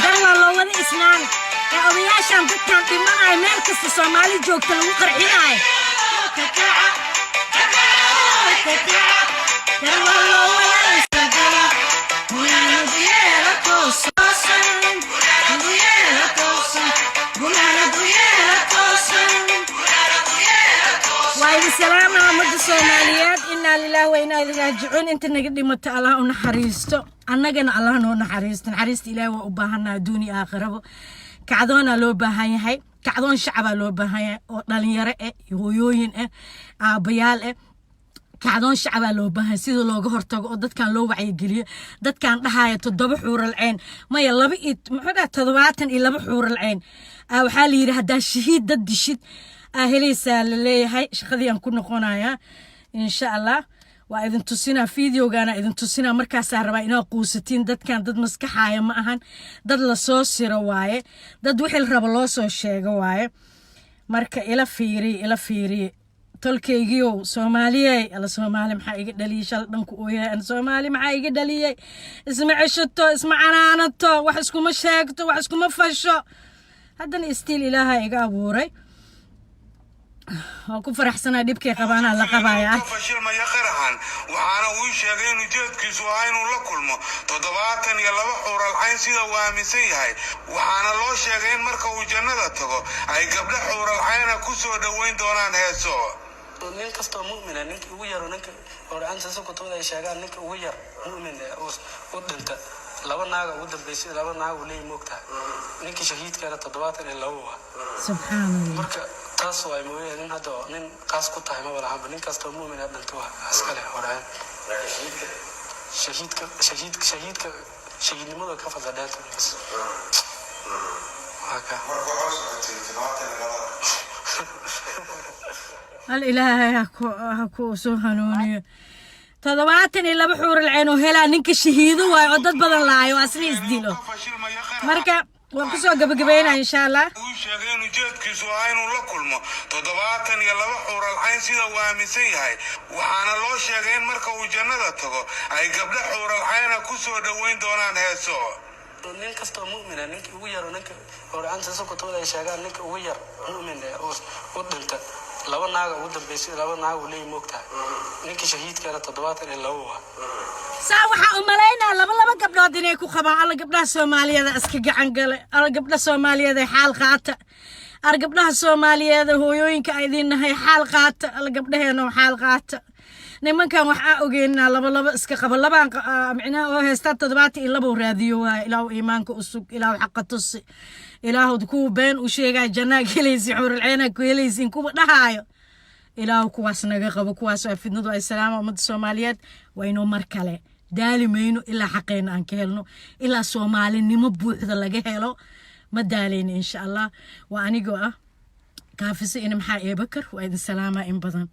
Dar waa loo wada isnaan ee odayaashan dadkan dhimanaya meel kasta Soomaali joogta lagu qarxinaayo. Dar waa loo wada. Waa idin salaama, ummadda Soomaaliyeed. Innaa lillahi wa innaa ilaihi raajicuun. Inta naga dhimato Allah u naxariisto, annagana Allah noo naxariisto. Naxariista Ilaahi waa u baahanaa adduun iyo aakhirabo. Kacdoonaa loo baahan yahay, kacdoon shacabaa loo baahan yahay oo dhalinyaro eh iyo hooyooyin eh, aabbayaal eh. Kacdoon shacabaa loo baahan sida looga hortago oo dadkan loo wacyigeliyo, dadkan dhahaya toddoba xuural ceen, maya, laba iyo muxuu dhaha, 72 xuural ceen. Waxaa la yidhi haddaa shahiid dad dishid aa helaysaa la leeyahay. Shaqadii aan ku noqonayaa insha Allah. Waa idin tusinaa videogaana, idin tusinaa. Markaasaa rabaa inaad quusatiin. Dadkan dad maskaxaaya ma ahan, dad lasoo siro waaye, dad wixii la rabo loo soo sheego waaye. Marka ila fiiri, ila fiiri, tolkaygiiow Soomaaliyey. Alla Soomaali maxaa iga dhaliyey? Shal dhanku ooyahay an. Soomaali maxaa iga dhaliyey? Isma ceshato, isma canaanato, wax iskuma sheegto, wax iskuma fasho. Haddana still Ilaaha iga abuuray, waan ku faraxsanaa. Dhibkay qabaanaa la qabaaya. Ka fashilmaya qaraxan, waxaana uu sheegay in ujeedkiisu ahaa inuu la kulmo 72 xuural cayn sida uu aaminsan yahay, waxaana loo sheegay in marka uu jannada tago ay gabdho xuural cayna ku soo dhoweyn doonaan heeso. Nin kastoo mu'mina, ninka ugu yaro, ninka horcaanta si kutubada ay sheegaan, ninka ugu yar mu'min u dhinta, laba naaga ugu dambeysay, laba naag uu leeyahy moogtahay. Ninka shahiidkana 72 waa. Subxaan Allah. Marka taas waa mooye, nin hadda nin qaas ku tahay maba lahanba. Nin kastoo mu'min ah dhinta waa iskale horaan. Shahiidka shahiidka shahiidka shahiidnimada ka fadla dheerta bas waa ka. Hal Ilaahay ha ku soo hanuuniyo. 72 xuural ceen oo helaa ninka shahiido waayo oo dad badan laayo, asna isdilo. Ka fashilmaya qaraxan. Marka waan kusoo gabagabeynaya insha Allah. Uu sheegay in ujeedkiisu ahaa inuu la kulmo 72 xuural cayn sida uu aaminsan yahay, waxaana loo sheegay in marka uu jannada tago ay gabdho xuural cayna ku soo dhoweyn doonaan heeso. Nin kastoo mu'mina, ninka ugu yaro, ninka horcaanta si kutubada ay sheegaan, ninka ugu yar mu'min u dhinta, laba naaga ugu dambeysay, laba naag uu leeyahy moogtahay. Ninka shahiidkana 72 waa. Saa waxaa u malaynaa laba laba gabdhood inay ku qabaan. Alla gabdhaha Soomaaliyeed iska gacan gale. Alla gabdha Soomaaliyeed ee xaal qaata. Ar gabdhaha Soomaaliyeed ee hooyooyinka ay idin nahay, xaal qaata. Alla gabdhaheena oo xaal qaata. Nimankan waxaa ogeynaa laba laba iska qaba, labaan micnaha oo haystaa 72 raadiyo waaye. Ilaahu iimaanka u sug, Ilaahu xaqa tusi, Ilaahu kuwa been u sheegaya jannaa gelaysin, xuuralceenaa ku helaysin kuwa dhahaayo. Ilaahu kuwaas naga qabo, kuwaas waa fidnadu. Ay salaama ummadda Soomaaliyeed. Waa inoo mar kale. Daali mayno ilaa xaqeena aan ka helno, ilaa Soomaalinimo buuxda laga helo ma daaleyno, insha Allah. Waa anigoo ah Kaafise ina Maxaa Eebakar. Waa idin salaamaa in badan.